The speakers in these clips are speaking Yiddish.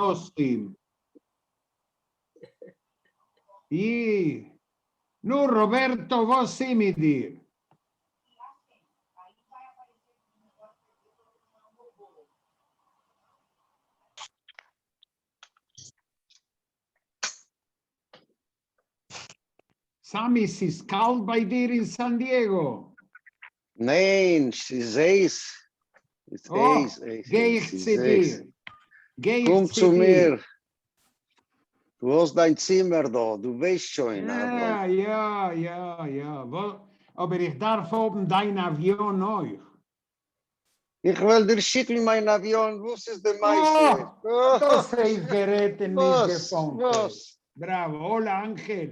נושאים. אי, נו, ראבערטא, וואס איז מיט דיר? סאמי, ס'איז קאלט ביי דיר אין סאן דיעגא? ניין, ס'איז הייס. איז אה, הייס, הייס, גיי איך הייס, צו ס'איז הייס. דיר. גיי איך קום צו צו דיר. מיר. דו האסט דיין צימער דא, דו ווייסט שוין, אברהם. יא, יא, יא, יא. אבער איך דארף האבן דיין אוויאן אויך. איך וועל דיר שיקן מיין אוויאן, וואס איז די מעשה? אה, דאס הייסט גערעדט און נישט וואס? געפאנקעט. וואס? בראווא. Hola, Ángel.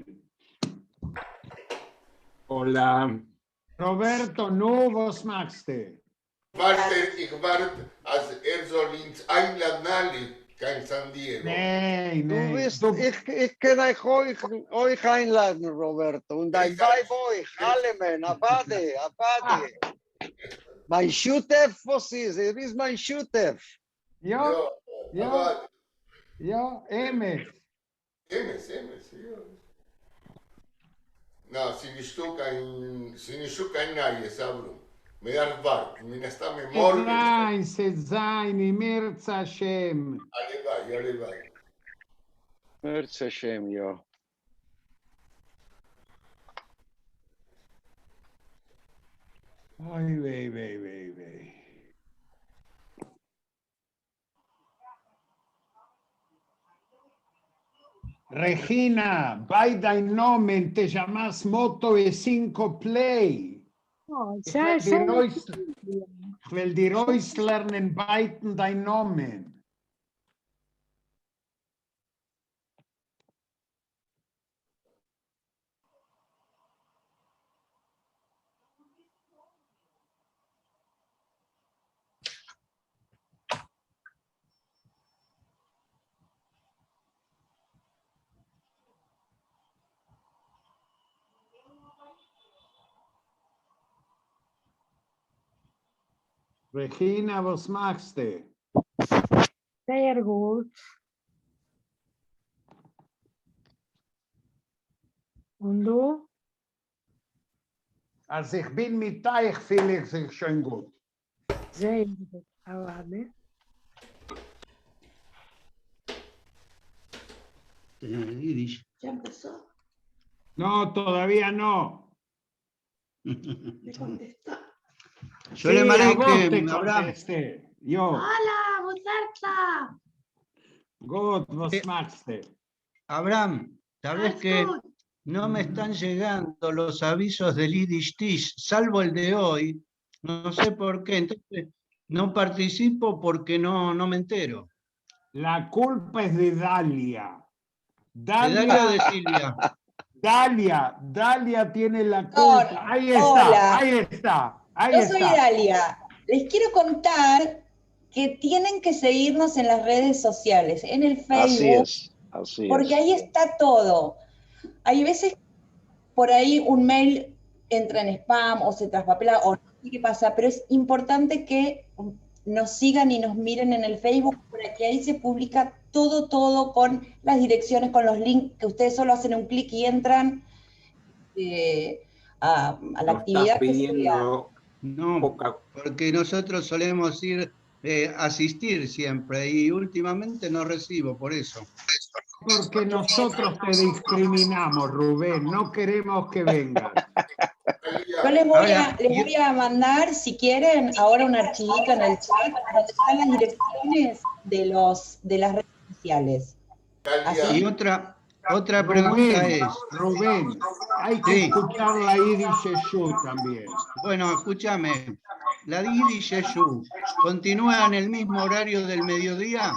Hola. Roberto, נו, וואס מאכסטו? ווארט, איך ווארט אז ער זאל אונז איינלאדן אלע קיין סאן דיעגא. ניין, דו ניין. ביסט, איך, איך קען אייך אויך, אויך איינלאדן, ראבערטא, און דיין ווייב אויך, אלעמען, אוואדע, אוואדע. מיין שותף, וואס איז? ער איז מיין שותף. יא, יא, יא, אמת. אמת, אמת, יא. נא, ס'איז נישטא קיין, ס'איז נישטא קיין נייעס, אברהם. מ'דארף ווארטן, מן הסתם ס'עט מארגן. זיין, ס'עט זיין, אם ירצה השם. הלוואי, הלוואי. אם ירצה השם, יא. אוי וויי וויי וויי וויי. Regina, בײַט דײַן נאָמען, te llamás Moto E5 Play. Oh, איך sehr וועל דיר schön. אויס, איך וועל דיר אויסלערנען בײַטן דײַן נאָמען. Regina, וואס מאכסטו? זייער גוט. און דו? אז איך בין מיט אייך פיל איך זיך שוין גוט. זייער גוט, אוודאי. Yiddish. ¿Ya empezó? No, todavía no. Me contestó. Sholem Sí, a vos Aleichem, te Abraham. contesté. Yo. Hola, Buzarta. גוט, וואס מאכסטו? Abraham, sabés Alles que gut. no me están llegando los avisos del Yiddish Tish, salvo el de hoy, no sé por qué, entonces no participo porque no, no me entero. La culpa es de Dalia. ¿De Dalia o Dalia, de Silvia? Dalia, Dalia tiene la culpa. Ahí está, Hola. ahí está, ahí Yo soy está. Dalia. Les quiero contar que tienen que seguirnos en las redes sociales, en el Así Facebook, es, así porque es. ahí está todo. Hay veces por ahí un mail entra en spam o se traspapela o no sé qué pasa, pero es importante que nos sigan y nos miren en el Facebook, porque ahí se publica todo, todo con las direcciones, con los links, que ustedes solo hacen un clic y entran a la Nos estás actividad que sea. pidiendo No, poca. porque nosotros solemos ir, asistir siempre y últimamente no recibo, por eso. Porque nosotros te discriminamos, Rubén. No queremos que vengas. Yo les voy Ahora, a, les yo- voy a mandar, si quieren, ahora un archivito en el chat donde están las direcciones de las redes sociales. Dalia, Y otra pregunta Rubén, es, Rubén, hay que Sí. escuchar la Yiddish Show también. bueno, escúchame, la Yiddish Show continúa en el mismo horario del mediodía.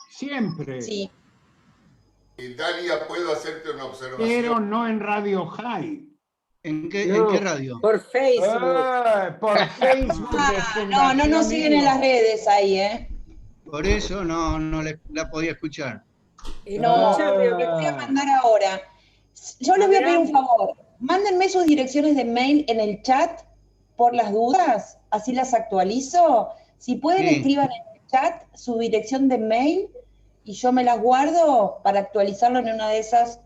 Siempre. Sí. Dalia, ¿puedo hacerte una observación? Pero no en Radio High. ¿En No, qué radio? Por Facebook. Por Facebook de Ah, no, no nos Fundación siguen en las Ivo. redes ahí, ¿eh? Por eso no, no la podía escuchar. No, Escúchame, les voy a mandar ahora. Yo les voy a pedir un favor. Mándenme sus direcciones de mail en el chat por las dudas, así las actualizo. Si pueden, Sí. escriban en el chat su dirección de mail. y yo me las guardo para actualizarlo en una de esas.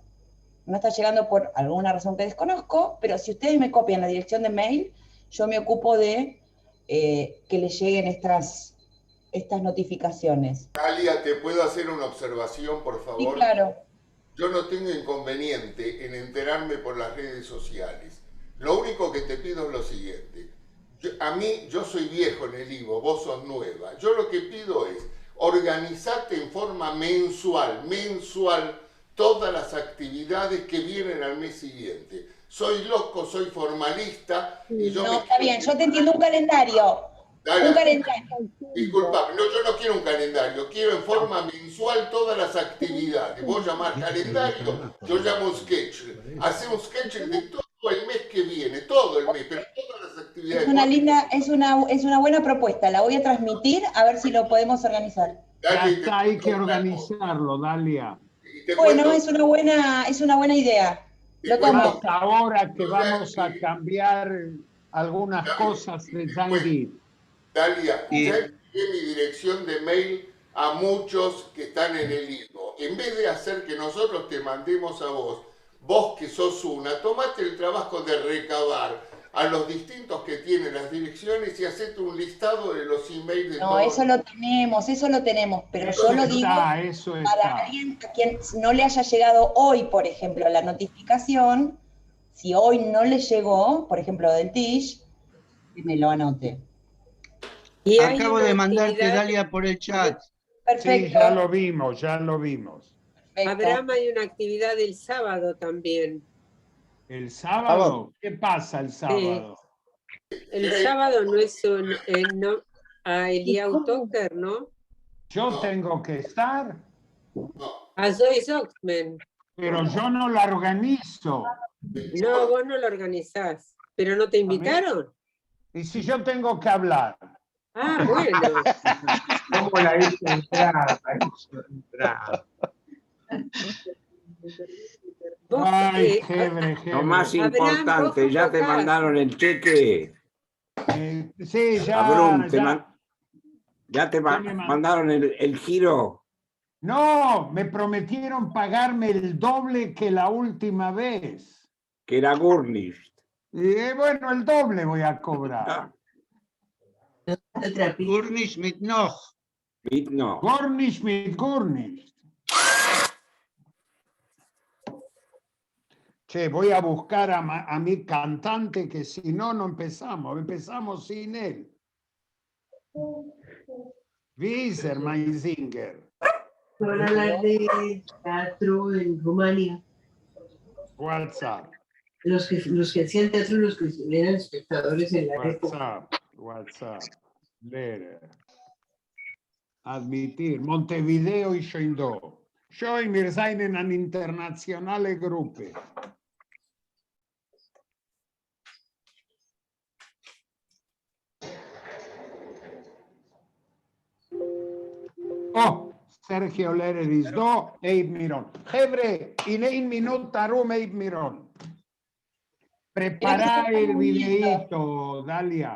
No está llegando por alguna razón que desconozco, pero si ustedes me copian la dirección de mail, yo me ocupo de que les lleguen estas notificaciones. Dalia, ¿te puedo hacer una observación, por Sí, favor? claro. Yo no tengo inconveniente en enterarme por las redes sociales. Lo único que te pido es lo siguiente. A mí, yo soy viejo en el YIVO, vos sos nueva. Yo lo que pido es organizate en forma mensual, mensual, todas las actividades que vienen al mes siguiente. Soy loco, soy formalista y yo No, me está bien, yo te entiendo un calendario. Dale. Un calendario. Disculpa, no, yo no quiero un calendario, quiero en forma mensual todas las actividades. Vos llamás calendario, yo llamo un sketch. Hacé un sketch de todo el mes que viene, todo el mes, pero todas las actividades. Es una linda, es una buena propuesta, la voy a transmitir a ver si lo podemos organizar. Ya está, hay que organizarlo, Dalia. Bueno, es una buena idea. Lo tomo. Hasta ahora que vamos a cambiar algunas cosas de Zangit. Dalia, ya envié mi dirección de mail a muchos que están en el YIVO. En vez de hacer que nosotros te mandemos a vos, vos que sos una, tomate el trabajo de recabar a los distintos que tienen las direcciones y hacete un listado de los emails de No, todos. eso lo tenemos, pero yo lo digo Está, eso para está. alguien a quien no le haya llegado hoy, por ejemplo, la notificación, si hoy no le llegó, por ejemplo, del Tish, que me lo anote. Y hay Acabo una de mandarte, actividad- Dalia, por el chat. Perfecto. Sí, ya lo vimos, ya lo vimos. perfecto. Abraham, hay una actividad el sábado también. ¿El sábado? ¿Qué pasa el sábado? El sábado no es un, no, a Eliau Toker, ¿no? Yo tengo que estar, A Zoe Soxman. pero yo no la organizo. No, vos no lo organizás. ¿Pero no te invitaron? Y si yo tengo que hablar. Ah, bueno. ¿Cómo la hizo entrar? La hizo entrar. Vos, Ay, eh, jebre, Lo más jebre. Abraham, importante, vos ya te convocás. mandaron el cheque. Sí, ya, Abraham, te ya. man- ya te Ya me man- mandaron el giro. No, me prometieron pagarme el doble que la última vez. Que era Gurnish. Y bueno, el doble voy a cobrar. Gurnish mit noch. Mit no. Gurnish mit Gurnish. Che, voy a buscar a mi cantante que si no, no empezamos. Empezamos sin él. Wieser, mein Singer. Van a hablar de teatro en Rumania. WhatsApp, Los que hacían teatro y los que eran espectadores en la época. WhatsApp, WhatsApp. Leer. Admitir. Montevideo y שוין דא. שוין, מיר זיינען אן אינטערנאציאנאלע גרופע. Oh, Sergio Lerer איז דא, Abe Miron. חבר'ה, אין איין מינוט ארום Abe Miron. Prepará el videíto, Dalia.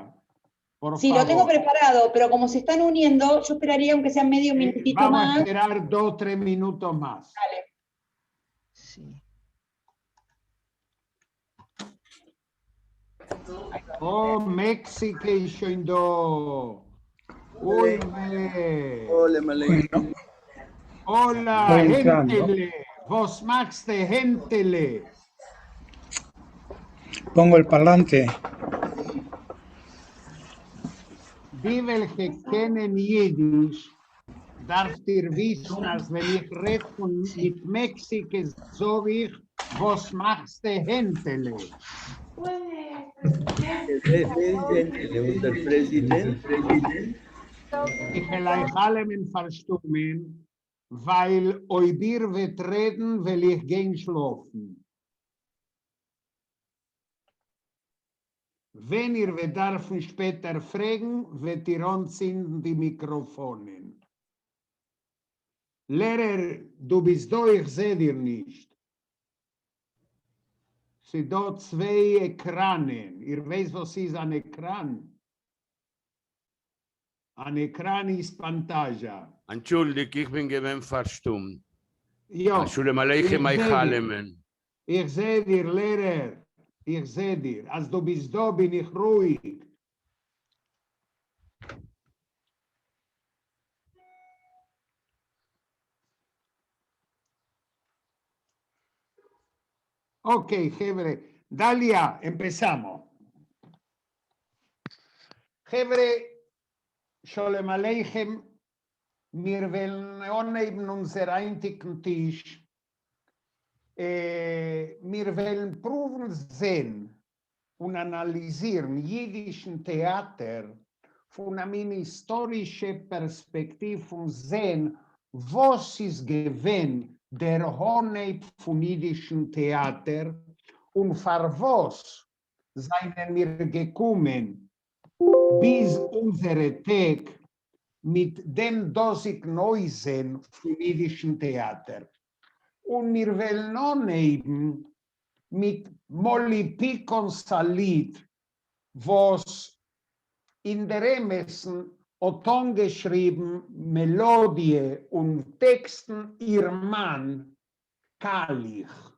Por Sí, lo tengo favor. preparado, pero como se están uniendo, yo esperaría aunque sea medio minutito Vamos a más. esperar 2, 3 minutos más. Dale. Sí. Oh, México איז שוין דא. Uy, me. Hola, Malay. Hola, Estoy entrando. Gentele. וואס מאכסטו, Gentele. Pongo el parlante. די וועלכע קענען יידיש, דארפט איר וויסן, אז ווען איך רעד פון מיט מעקסיקע, זאג איך, וואס מאכסטו, Gentele. Unser Präsident. איך וועל אייך אלעמען פארשטומען, ווייל אויב איר וועט רעדן, וועל איך גיין שלאפן. ווען איר וועט דארפן שפעטער פרעגן, וועט איר אנצינדן די מיקראפאנען. לערער, דו ביסט דא, איך זע דיר נישט. ס'דא צוויי עקראנען. איר ווייסט, וואס איז אן עקראן? אַן עקראַן איז פּאַנטאַזשע. אַנטשולדיק, איך בין געווען פֿאַרשטומט. יא. שלום עליכם איך אײַך זע דיר. אַלעמען. איך זע דיר, לערער. איך זע דיר. אַז דו ביסט דאָ, בין איך רואיק. Okay, חברה. Dalia, empezamos. חברה, שלום עליכם, מיר וועלן אנהייבן אונזער היינטיגן טיש. מיר וועלן פרואוון זען און אנאליזירן אידישן טעאטער פון א מין היסטארישע פערספעקטיוו און זען וואס איז געווען דער אנהייב פון אידישן טעאטער און פארוואס זיינען מיר געקומען ביז אונזערע טעג מיט דעם דאזיגן אויסזען פון אידישן טעאטער. און מיר וועלן אנהייבן מיט מאלי פיקאן'ס א ליד וואס אין דער אמת'ן האט אנגעשריבן מעלאדיע און טעקסטן איר מאן קאליך,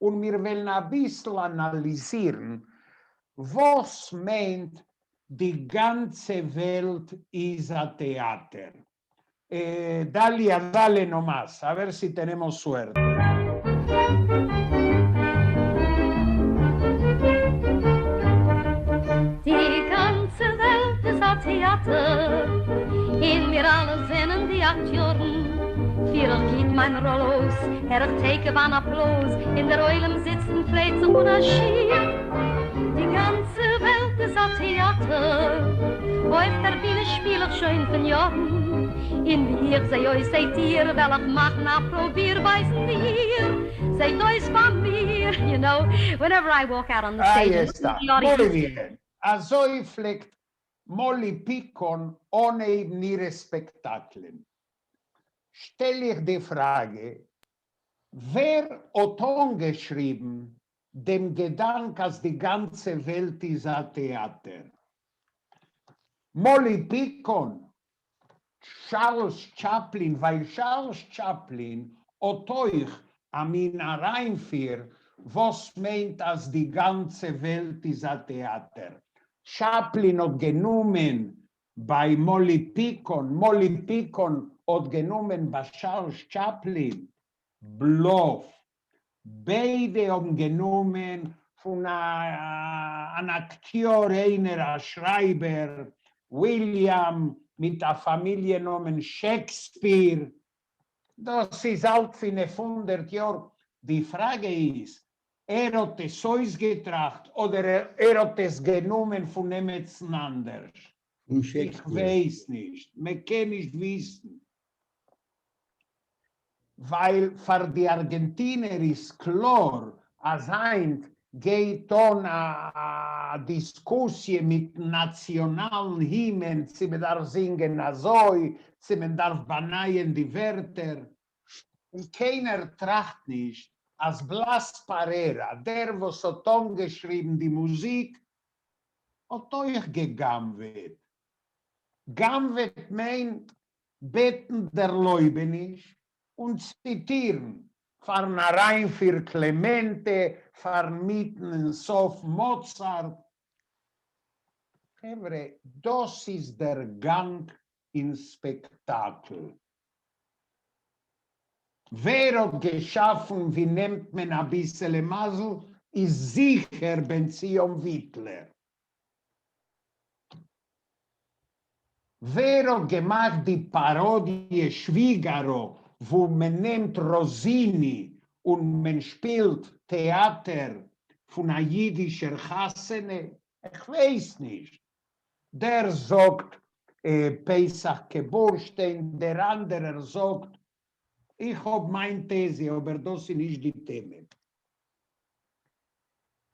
און מיר וועלן אביסל אנאליזירן וואס מיינט די גאנצע וועלט איז א טעאטער. Dalia, dale nomás, a ver si tenemos suerte. די גאנצע וועלט איז א טעאטער, און מיר אלע זענען די אקטיארן. פיר איך גוט מיין ראל אויס, הער איך תיכף אן אפלויז, און דער עולם זיצט און פרייט זיך אן א שיעור. די גאנצע וועלט איז א טעאטער, אויף דער בינע שפיל איך שוין פון יארן, און ווי איך זע אויס זעט איר, וועל איך מאכן א פרוביר ווייזן מיר, זעט אויס ביי מיר, you know, whenever I walk out on the stage Ahí and look está. at the audience. Muy bien. אזוי פלעגט מאלי פיקאן אנהייבן אירע ספעקטאקלען. שטעל איך די פראגע, ווער האט אנגעשריבן דעם געדאנק אז די גאנצע וועלט איז א טעאטער? מאלי פיקאן? טשארלס טשאפלין? ווייל טשארלס טשאפלין האט אויך א מין אריינפיר וואס מיינט אז די גאנצע וועלט איז א טעאטער. טשאפלין האט גענומען ביי מאלי פיקאן, מאלי פיקאן האט גענומען ביי טשארלס טשאפלין, בלאף. ביידע האבן גענומען פון אן אקטיאר איינער א שרייבער וויליאם מיט א פאמיליע נאמען שעקספיר, דאס איז אלט 500 יאר, די פראגע איז ער האט עס אויסגעטראכט אדער ער האט עס גענומען פון עמעצן אנדערש? פון איך שעקספיר. ווייס נישט, מען קען נישט וויסן. ווייל פאר די ארגענטינער איז קלאר אז היינט גייט אן א דיסקוסיע מיטן נאציאנאלן הימען צו מען דארף זינגען אזוי, צו מען דארף באנייען די ווערטער, און קיינער טראכט נישט אז בלאס פארערא, דער וואס האט אנגעשריבן די מוזיק, האט אויך גע'גנב'עט. גנב'עט מיינט בעטן דערלויבעניש און ציטירן, פארן אריינפיר קלעמענטע, פארן מיטן און סוף מאצארט. חברה, דאס איז דער גאנג אין ספעקטאקל. ווער האט געשאפן ווי נעמט מען אביסעלע מזל איז זיכער בן ציון וויטלער. ווער האט געמאכט די פאראדיע שוויגארא וואו מען נעמט ראזיני און מען שפילט טעאטער פון א אידישער חתונה? כ'ווייס נישט. דער זאגט פסח בורשטיין, דער אנדערער זאגט, איך האב מיין טעזע אבער דאס איז נישט די טעמע.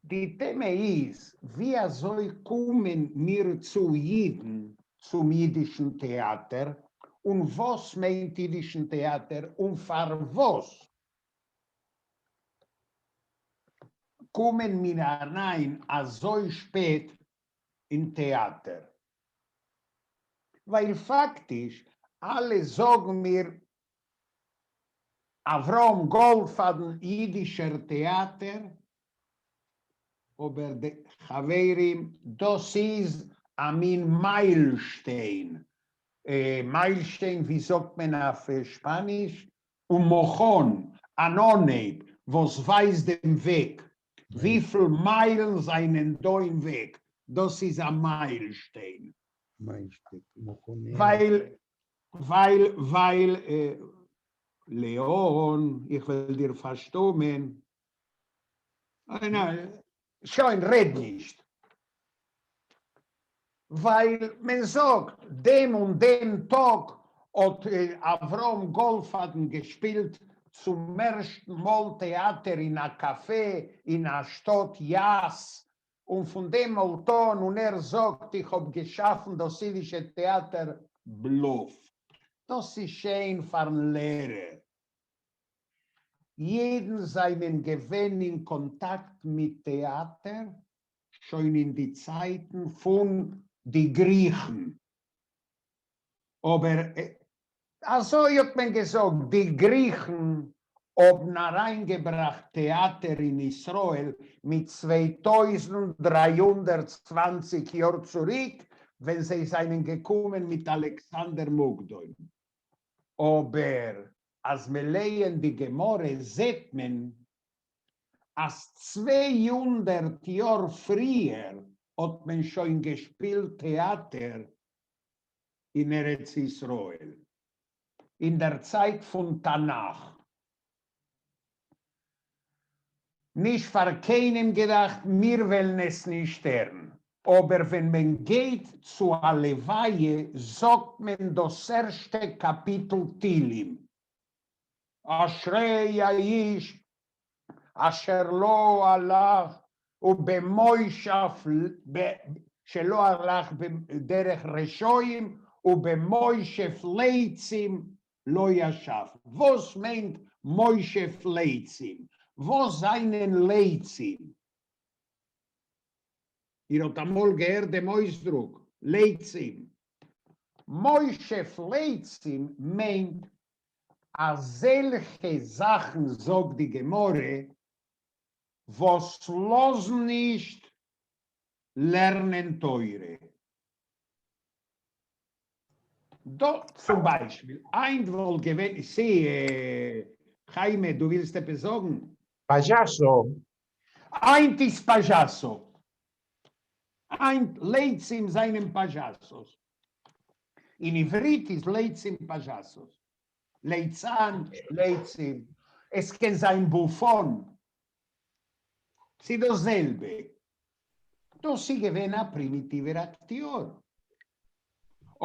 די טעמע איז ווי אזוי קומען מיר צו אידן צום אידישן טעאטער, און וואס מיינט אידישן טעאטער און פארוואס קומען מיר אריין אזוי שפעט אין טעאטער. ווייל פאקטיש אלע זאגן מיר אברהם גאלדפאדן אידישער טעאטער, אבער די חברים דאס איז א מין מיילשטיין, מיילשטיין ווי זאגט מען אויף שפאניש? un mojón, אן אנהייב וואס ווייזט דעם וועג, וויפיל מיילן זענען דא אין וועג, דאס איז א מיילשטיין. ווייל ווייל ווייל לעאן, איך וועל דיר פארשטומען. שוין, רעד נישט. ווייל מען זאגט דעם און דעם טאג האט אברהם גאלדפאדן געשפילט צום ערשטן מאל טעאטער אין א קאפע אין א שטאט יאס, און פון דעמאלט אן און ער זאגט איך האב געשאפן דאס אידישע טעאטער בלאף. דאס איז שיין פארן לערער. אידן זענען געווען אין קאנטאקט מיט טעאטער שוין אין די צייטן פון די גריכן, אבער אזוי האט מען געזאגט, די גריכן האבן אריינגעבראכט טעאטער אין ישראל מיט 2320 יאר צוריק ווען זיי זענען געקומען מיט אלכסנדר מוקדון, אבער אז מען לייענט די גמרא זעט מען אז 200 יאר פריער האט מען שוין געשפילט טעאטער אין ארץ ישראל, אין דער צייט פון תנך. נישט פאר קיינעם געדאכט מיר וועלן עס נישט הערן, אבער ווען מען גייט צו א לוויה זאגט מען דאס ערשטע קאפיטל תהלים, אשרי האיש אשר לא הלך ובמושב שלא הלך בדרך רשעים ובמושב לצים לא ישב. וואס מיינט מושב לצים? וואס זענען לצים? איר האט אמאל געהערט דעם אויסדרוק לצים? מושב לצים מיינט אזעלכע זאכן זאגט די גמרא וואס לאזן נישט לערנען תורה. דא צום ביישפיל, היינט וואלט געווען, סי, חיימע דו ווילסט עפעס זאגן? Payaso. היינט איז payaso. היינט לצים זענען payasos. אין עברית איז לצים payasos. ליצן, לצים. עס קען זיין bufón. ס'איז דאס זעלבע. דאס איז געווען א פרימיטיווער אקטיאר.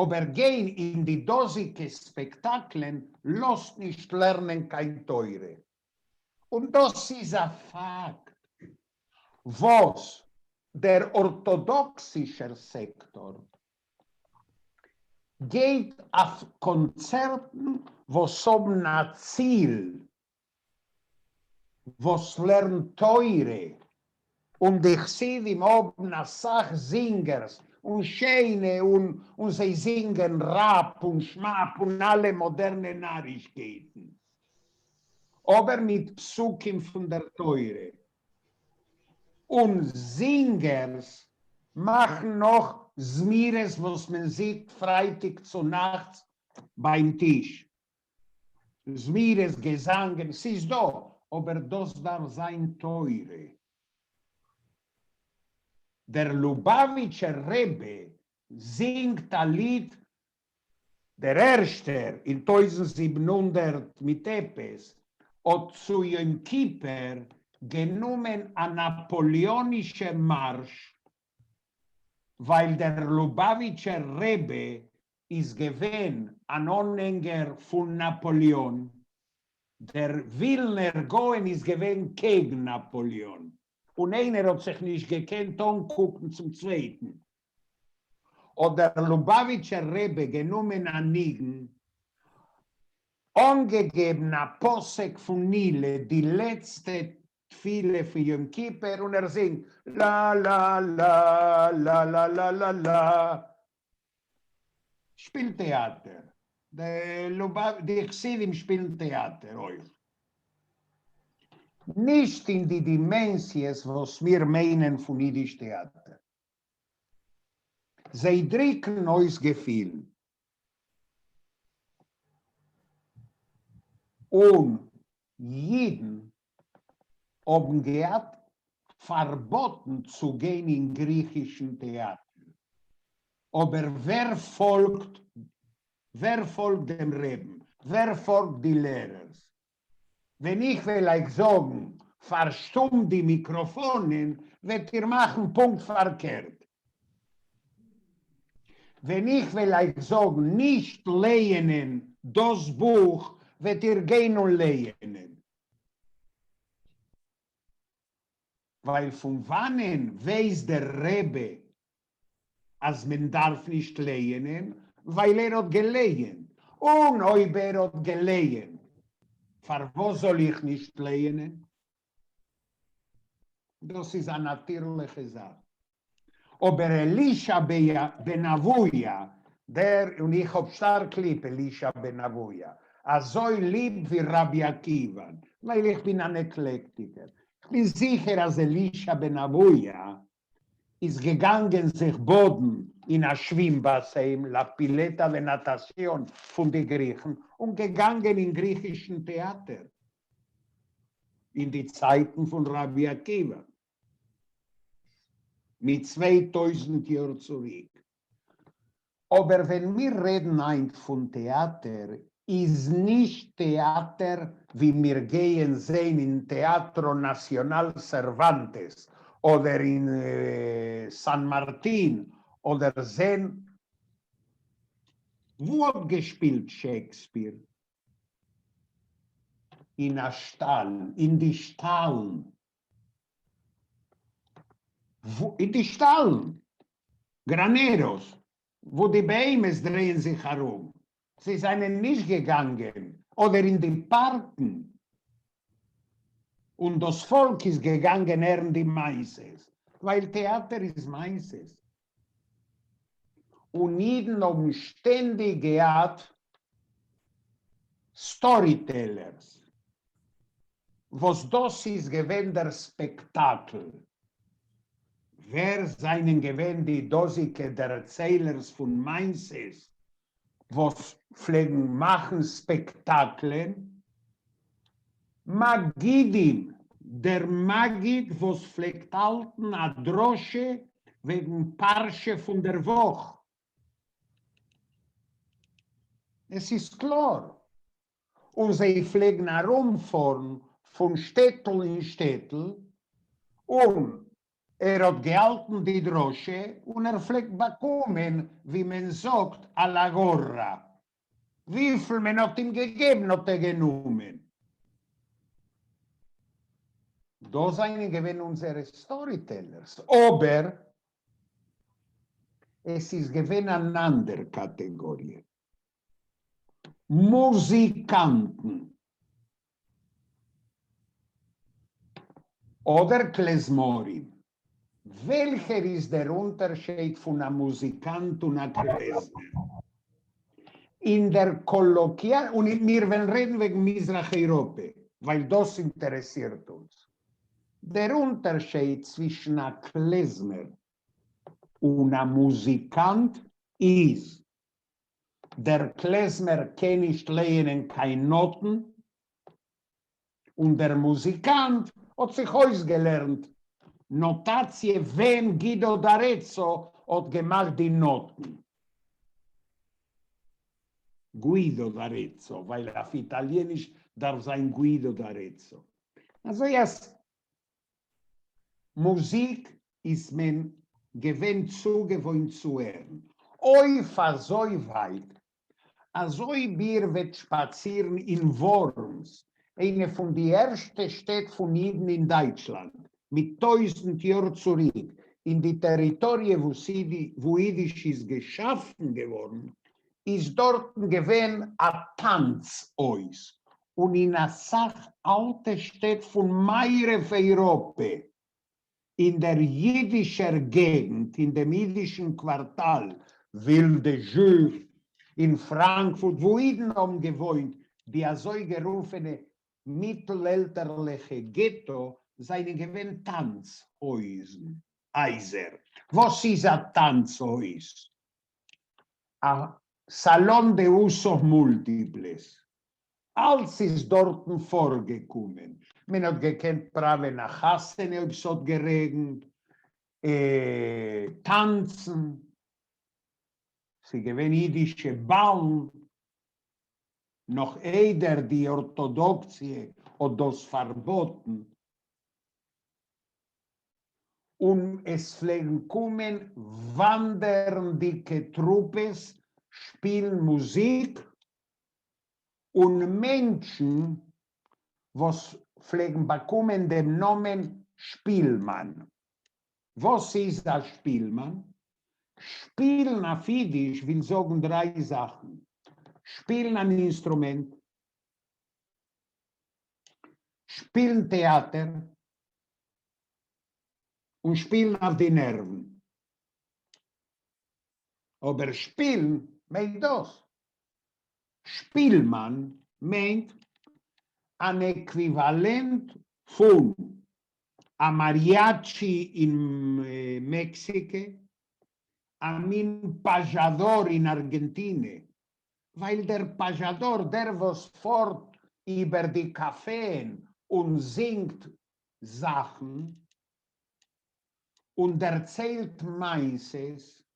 אבער גיין אין די דאזיגע ספעקטאקלען לאזט נישט לערנען קיין תורה. און דאס איז א פאקט וואס דער ארטאדאקסישער סעקטאר גייט אויף קאנצערטן וואס האבן א ציל, וואס לערנט תורה, און די חסידים האבן אסאך זינגערס און שיינע און און זיי זינגען ראפ און שמאפ און אלע מאדערנע נארישקייטן, אבער מיט פסוקים פון דער תורה. און זינגערס מאכן נאך זמירות וואס מען זינגט פרייטאג צונאכטס ביים טיש. זמירות, געזאנגען, ס'איז דא, אבער דאס דארף זיין תורה. דער לובאוויטשער רבי זינגט א ליד דער ערשטער אין 1700 מיט עפעס האט צו יום כיפור גענומען א נאפאליאנישע מארש ווייל דער לובאוויטשער רבי איז געווען אן אנהענגער פון נאפאליאן, דער ווילנער גאון איז געווען קעגן נאפאליאן, און איינער האט זיך נישט געקענט אנקוקן צום צווייטן, האט דער לובאוויטשער רבי גענומען א ניגון, אנגעגעבן א פסוק פון נעילה, די לעצטע תפילה פון יום כיפור, און ער זינגט לא לא לא לא לא לא לא לא. שפּילט טעאַטער. די חסידים שפּילן טעאַטער אויך. נישט אין די דימענסיעס וואָס מיר מיינען פֿון ייִדיש טעאַטער. זיי דריקן אויס געפֿילן. און ייִדן האָבן געהאַט פֿאַרבאָטן צו גיין אין גריכישן טעאַטער. אָבער ווער פֿאָלגט, ווער פֿאָלגט דעם רבין? ווער פֿאָלגט די לערערס? ווען איך וועל אייך זאָגן, פֿאַרשטומט די מיקראָפֿאָנען, וועט איר מאַכן פּונקט פֿאַרקערט. ווען איך וועל אייך זאָגן נישט לייענען דאָס בוך, וועט איר גיין און לייענען. ווייל פון וואנען ווייסט דער רבי אז מען דארף נישט לייענען? ווייל ער האט געלייענט. און אויב ער האט געלייענט, פארוואס זאל איך נישט לייענען? דאס איז א נאטירליכע זאך. אבער אלישע בן אבויה, דער, און איך האב שטארק ליב אלישע בן אבויה, אזוי ליב ווי רבי עקיבא'ן, ווייל איך בין אן עקלעקטיקער. איך בין זיכער אז אלישע בן אבויה איז געגאנגען זיך באדן אין א שווים באסיין, la pileta de natación פון די גריכן, און געגאנגען אין גריכישן טעאטער אין די צייטן פון רבי עקיבא. מיט 2000 יאר צוריק. אבער ווען מיר רעדן היינט פון טעאטער, איז נישט טעאטער ווי מיר גייען זען אין Teatro Nacional Cervantes אדער אין סאן מארטין אדער זען וואו האט געשפילט שעקספיר? אין א שטאל, אין די שטאלן. אין די שטאלן, graneros, וואו די בהמות דרייען זיך ארום, זיי זענען נישט געגאנגען, אדער אין די פארקן, און דאס פאלק איז געגאנגען הערן די מעשות, ווייל טעאטער איז מעשות. און אידן האבן שטענדיג געהאט storytellers, וואס דאס איז געווען דער ספעקטאקל. ווער זענען געווען די דאזיגע דערציילערס פון מעשות וואס פלעגן מאכן ספעקטאקלען? מגידים, דער מגיד וואס פלעגט האלטן א דרשה וועגן פרשה פון דער וואך. עס איז קלאר. און זיי פלעגן ארומפארן פון שטעטל אין שטעטל, און ער האט געהאלטן די דרשה, און ער פלעגט באקומען, ווי מען זאגט, a la gorra. וויפיל מען האט אים געגעבן האט ער גענומען. דאס זענען געווען אונזערע storytellers, אבער עס איז געווען אן אנדער קאטעגאריע. מוזיקאנטן. אדער קלעזמארים. וועלכער איז דער אונטערשייד פון א מוזיקאנט און א קלעזמער? אין דער קאלאקיאל, און מיר וועלן רעדן וועגן מזרח אייראפע, ווייל דאס אינטערעסירט אונז. דער אונטערשייד צווישן א קלעזמער און א מוזיקאנט איז, דער קלעזמער קען נישט לייענען קיין נאטן, און דער מוזיקאנט האט זיך אויסגעלערנט נאטאציע ווען גידא ד'ארעצא האט געמאכט די נאטן. Guido d'Arezzo, ווייל אויף איטאליעניש דארף זיין Guido d'Arezzo. אזוי אז מוזיק איז מען געווען צוגעוואוינט צו הערן, אויף אזוי ווייט אז אויב איר וועט שפאצירן אין ווארמס, איינע פון די ערשטע שטעט פון אידן אין דייטשלאנד, מיט טויזנט יאר צוריק, אין די טעריטאריע וואו אידיש איז געשאפן געווארן, איז דארטן געווען א טאנץ הויז, און אין אסאך אלטע שטעט פון מערב אייראפע, אין דער יידישער געגנט, אין דעם יידישן קווארטאל Ville de Juif. אין פראנקפורט, וואו אידן האבן געוואוינט, די אזוי גערופענע מיטלעלטערליכע געטא, זענען געווען טאנץ הויזן, הייזער. וואס איז א טאנץ הויז? א salón de usos múltiples. אלץ איז דארטן פארגעקומען. מען האט געקענט פראווען א חתונה אויב ס'האט גערעגנט, טאנצן, ס'איז געווען אידישע באלן נאך איידער די ארטאדאקסיע האט דאס פארבאטן, און עס פלעגן קומען וואנדערנדיקע טרופעס שפילן מוזיק, און מענטשן וואס פלעגן באקומען דעם נאמען שפילמאן. וואס איז א שפילמאן? שפילן אויף אידיש וויל זאגן דריי זאכן, שפילן אן אינסטרומענט, שפילן טעאטער, און שפילן אויף די נערוון. אבער שפילן מיינט דאס. שפילמאן מיינט אן עקוויוואלענט פון א מאריאטשי אין מעקסיקע, א מין פאזשאדאר אין ארגענטינע, ווייל דער פאזשאדאר, דער וואס פארט איבער די קאפעען און זינגט זאכן און דערציילט מעשות,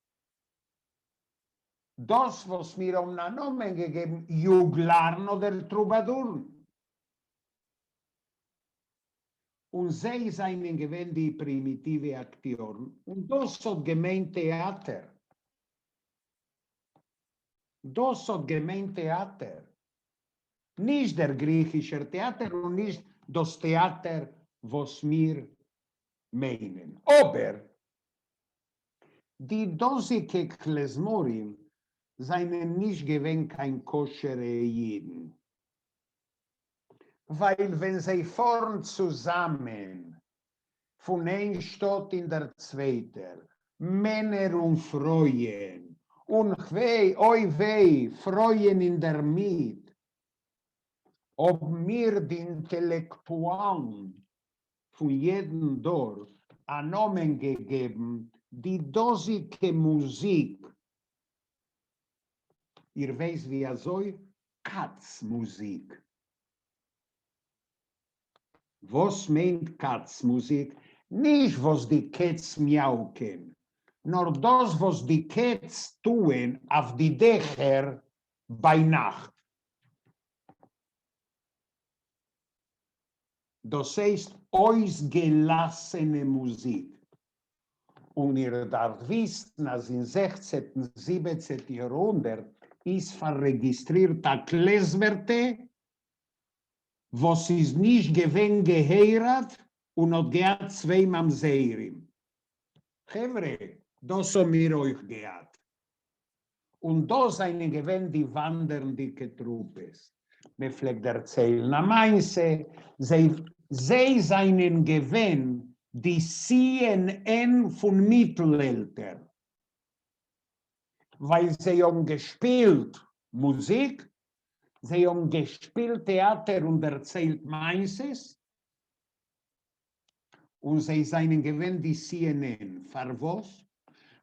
דאס וואס מיר האבן א נאמען געגעבן יוגלארן אדער טרובאדורן. און זיי זיינען געווען די פרימיטיווע אקטיארן, און דאס האט געמיינט טעאטער. דאס האט געמיינט טעאטער. נישט דער גריכישער טעאטער און נישט דאס טעאטער וואס מיר מיינען. אבער די דאזיגע קלעזמארים זיינען נישט געווען קיין כשר'ע אידן. ווייל ווען זיי פארן צוזאמען פון איין שטאט אין דער צווייטער, מענער און פרויען, און כ'וויי, אוי וויי, פרויען אינדערמיט, האבן מיר די אינטעלעקטואלן פון יעדן דור א נאמען געגעבן די דאזיגע מוזיק, איר ווייסט ווי אזוי? קאץ מוזיק. וואס מיינט קאץ מוזיק? נישט וואס די קעץ מיאוקען, נאר דאס וואס די קעץ טוען אויף די דעכער ביינאכט. דאס הייסט אויסגעלאסענע מוזיק. און איר דארפט וויסן אז אין זעכצעטן זיבעצעטן יארהונדערט איז פאררעגיסטרירט א קלעזמערטע וואס איז נישט געווען געהייראט און האט געהאט צוויי ממזרים. חברה, דאס האבן מיר אויך געהאט. און דאס זענען געווען די וואנדערנדיקע טרופעס. מען פלעגט דערציילן א מעשה, זיי זיי זענען געווען די סי ען ען פון מיטלעלטער, ווייל זיי האבן געשפילט מוזיק, זיי האבן געשפילט טעאטער און דערציילט מעשות, און זיי זענען געווען די סי ען ען. פארוואס?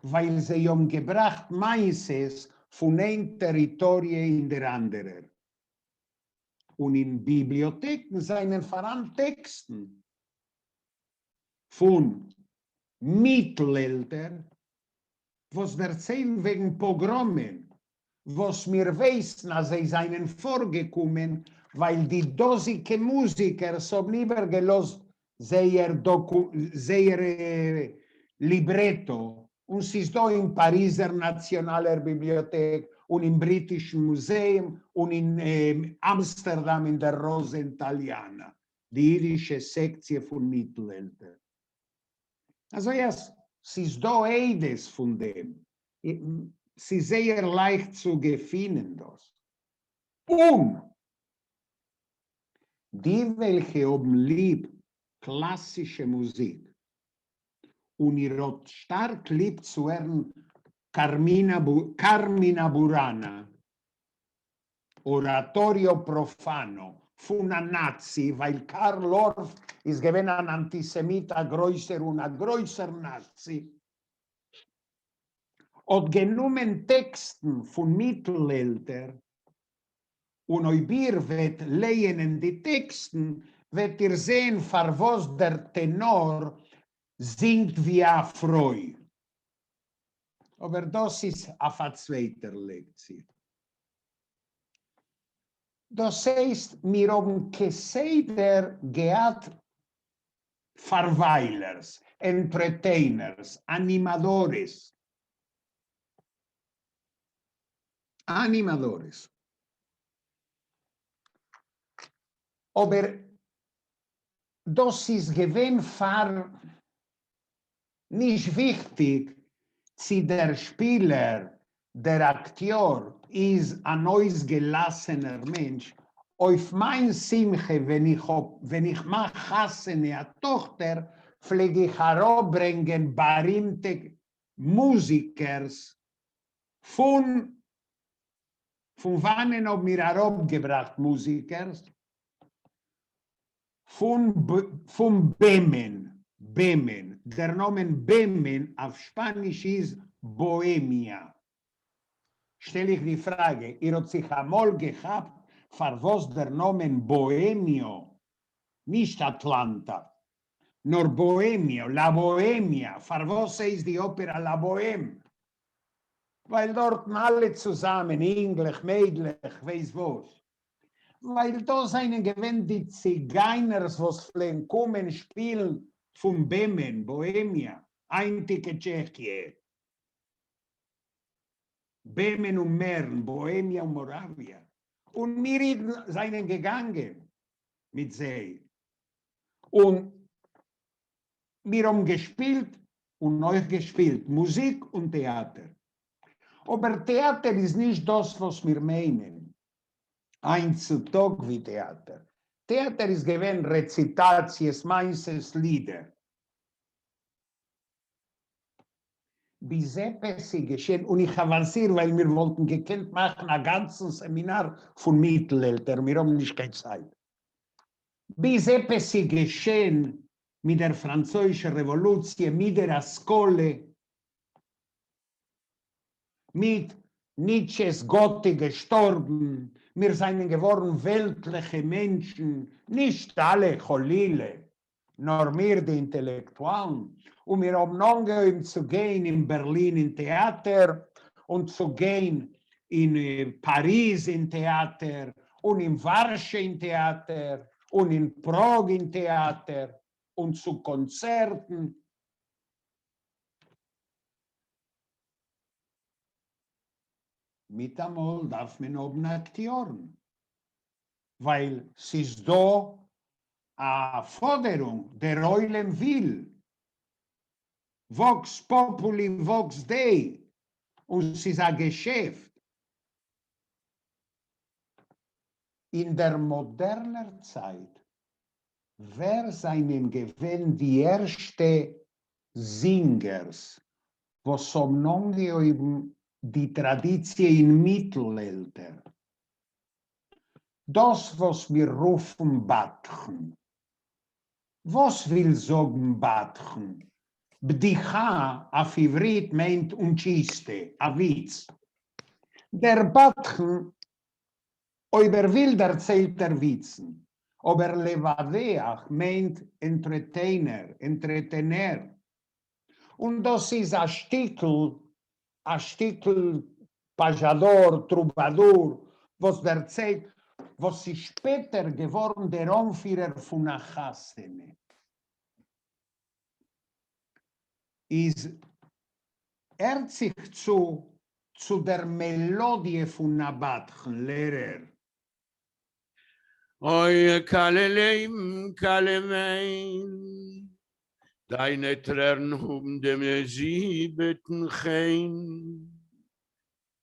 ווייל זיי האבן געבראכט מעשות פון איין טעריטאריע אין דער אנדערער. און אין ביבליאטעקן זענען פאראן טעקסטן פון מיטלעלטער וואס דערציילן וועגן פאגראמען וואס מיר ווייסן אז זיי זענען פארגעקומען ווייל די דאזיגע מוזיקערס האבן איבערגעלאזט זייער זייער ליברעטא, און ס'איז דא אין פאריזער נאציאנאלער ביבליאטעק און אין בריטישן מוזעאום און אין אמסטערדאם אין דער ראזענטאליאנא, די אידישע סעקציע פון מיטלעלטער. אזוי אז ס'איז דא עדות פון דעם, ס'איז זייער לייכט צו געפינען דאס. און די וועלכע האבן ליב קלאסישע מוזיק, און איר האט שטארק ליב צו הערן קארמינא בוראנא. Oratorio Profano פון א נאצי, ווייל קארל אורף איז געווען אן אנטיסעמיט א גרויסער און א גרויסער נאצי, האט גענומען טעקסטן פון מיטל-עלטער, און אויב איר וועט לייענען די טעקסטן וועט איר זען פארוואס דער טענאר זינגט ווי א פרוי. אבער דאס איז אויף א צווייטער לעקציע. דאס הייסט מיר האבן כסדר געהאט פארוויילערס, entertainers, animadores. Animadores. אבער דאס איז געווען פאר נישט וויכטיג צי דער שפילער, דער אקטיאר, איז אן אויסגעלאסענער מענטש, אויף מיין שמחה ווען איך האב ווען איך מאך חתונה א טאכטער פלעג איך אראפברענגען בארימטע מוזיקערס פון פון וואנען האבן מיר אראפגעבראכט מוזיקערס? פון פון בעמען, בעמען, דער נאמען בעמען אויף שפאניש איז Bohemia. שטעל איך די פראגע, איר האט זיך אמאל געכאפט פארוואס דער נאמען Bohemio, נישט אטלאנטא, נאר Bohemio, La Bohemia, פארוואס הייסט די אפערא La Bohème? ווייל דארטן אלע צוזאמען, אינגלעך, מיידלעך, כ'ווייס וואס. ווייל דאס זענען געווען די ציגיינערס וואס פלעגן קומען שפילן פון בעמען, Bohemia, היינטיגע טשעכיע. בעמען און מערן, Bohemia און Moravia. און מיר אידן זענען געגאנגען מיט זיי. און מיר האבן געשפילט און אויך געשפילט מוזיק און טעאטער. אבער טעאטער איז נישט דאס וואס מיר מיינען היינט צו טאג ווי טעאטער. טעאטער איז געווען רעציטאציעס, מעשה'ס, לידער. ביז עפעס איז געשען, און איך אוואנסיר ווייל מיר וואלטן געקענט מאכן א גאנצן סעמינאר פון מיטל-עלטער, מיר האבן נישט קיין צייט. ביז עפעס איז געשען מיט דער פראנצויזישער רעוואלוציע, מיט דער השכלה, מיט ניטשעס גאט איז געשטארבן, מיר זענען געווארן וועלטליכע מענטשן, נישט אלע חלילה, נאר מיר די אינטעלעקטואלן, און מיר האבן אנגעהויבן צו גיין אין בערלין אין טעאטער, און צו גיין אין פאריז אין טעאטער, און אין ווארשע אין טעאטער, און אין פראג אין טעאטער, און צו קאנצערטן. מיטאמאל דארף מען האבן אקטיארן, ווייל ס'איז דא א פאדערונג, דער עולם וויל, vox populi vox dei, און ס'איז א געשעפט. אין דער מאדערנער צייט, ווער זענען געווען די ערשטע זינגערס וואס האבן אנגעהויבן די טראדיציע אין מיטל-עלטער? דאס וואס מיר רופן בדחן. וואס וויל זאגן בדחן? בדיחה אויף עברית מיינט un chiste, א וויץ. דער בדחן אויב ער וויל דערציילט ער וויצן, אבער לבדח מיינט entertainer, entretener. און דאס איז א שטיקל, א שטיקל payador, טרובאדור, וואס דערציילט, וואס איז שפעטער געווארן דער אנפירער פון א חתונה. איז הערט זיך צו צו דער מעלאדיע פון א בדחן, לערער. אוי כלה לעבן כלה וויין, דיינע טרערן האבן דעם זיבעטן חן,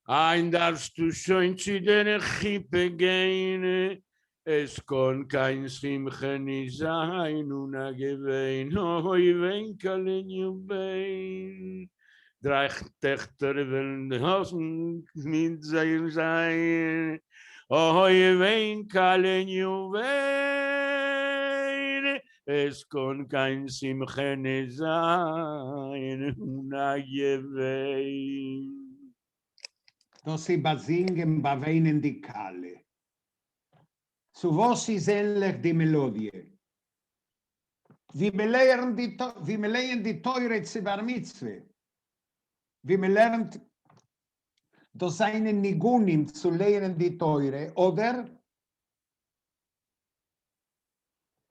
היינט דארפסטו שוין צו דער חופה גיין, עס קאן קיין שמחה נישט זיין אן א געוויין, אוי וויין כלה'ניו וויין, דריי טעכטער וועלן האבן מיט זיי זיין, אוי וויין כלנו וויין, עס קאָן קיין שמחה ניט זיין אָן אַ געוויין. דאָס איז באַזינגען, באַוויינען די כלה. צו וואָס איז ענלעך די מעלאָדיע? ווי מען לערנט די ווי מען לייענט די תורה צו בר מצוה, ווי מען לערנט דאס זענען ניגונים צו לייענען די תורה, אדער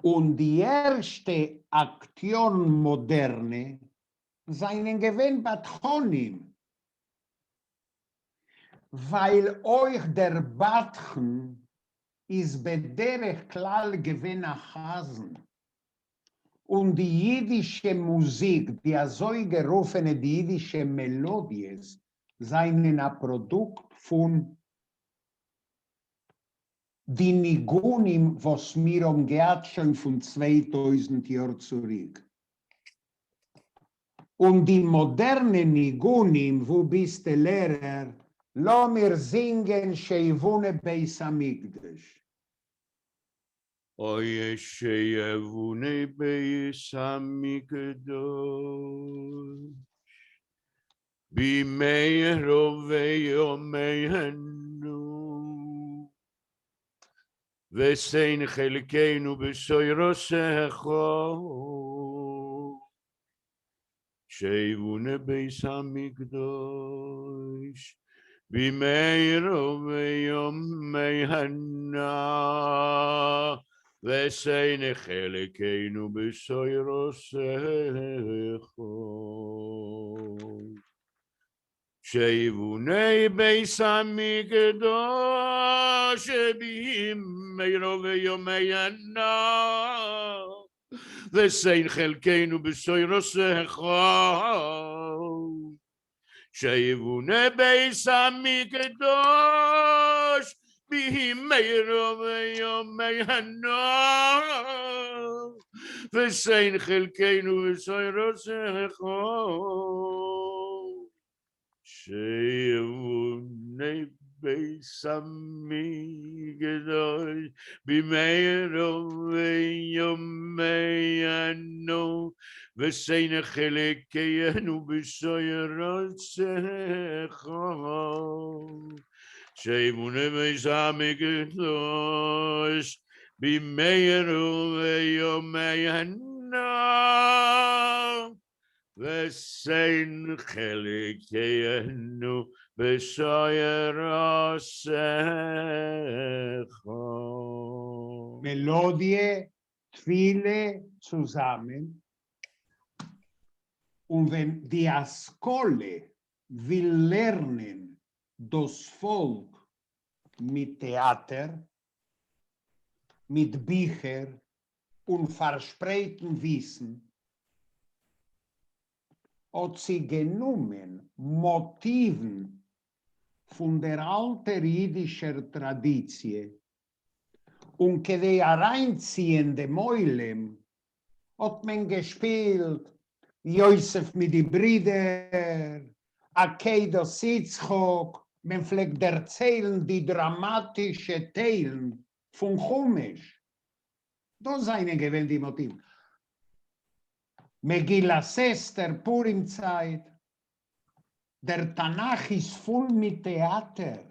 און די ערשטע אקטיארן מאדערנע זענען געווען בדחנים, ווייל אויך דער בדחן איז בדרך כלל געווען א חזן, און די יידישע מוזיק, די אזוי גערופענע די יידישע מעלאדיעס, זענען א פראדוקט פון די ניגונים וואס מיר האבן געהאט שוין פון 2000 יאר צוריק. און די מאדערנע ניגונים, וואו ביסטע לערער, לאמיר זינגען שיבנה בית המקדש. אוי שיבונה בית המקדש במהרה בימינו ותן חלקנו בתורתך שיבונה בית המקדש במהרה בימינו ותן חלקנו בתורתך שיבונה בית המקדש במהרה בימינו ותן חלקנו בתורתך שיבונה בית המקדש במהרה בימינו ותן חלקנו בתורתך שיבונה בית המקדש במהרה בימינו ותן חלקנו בתורתך שיבונה בית המקדש במהרה בימינו ותן חלקנו בתורתך. מעלאדיע, תפילה צוזאמען, און ווען די השכלה וויל לערנען דאס פאלק מיט טעאטער, מיט ביכער און פארשפרייטן וויסן, האט זי גענומען מאטיוון פון דער אלטער אידישער טראדיציע, און כדי אריינציען דעם עולם האט מען געשפילט יוסף מיט די ברידער, עקידת יצחק, מען פלעגט דערציילן די דראמאטישע טיילן פון חומש, דאס זענען געווען די מאטיוון. מגילת אסתר, פורים צייט, דער תנך איז פול מיט טעאטער.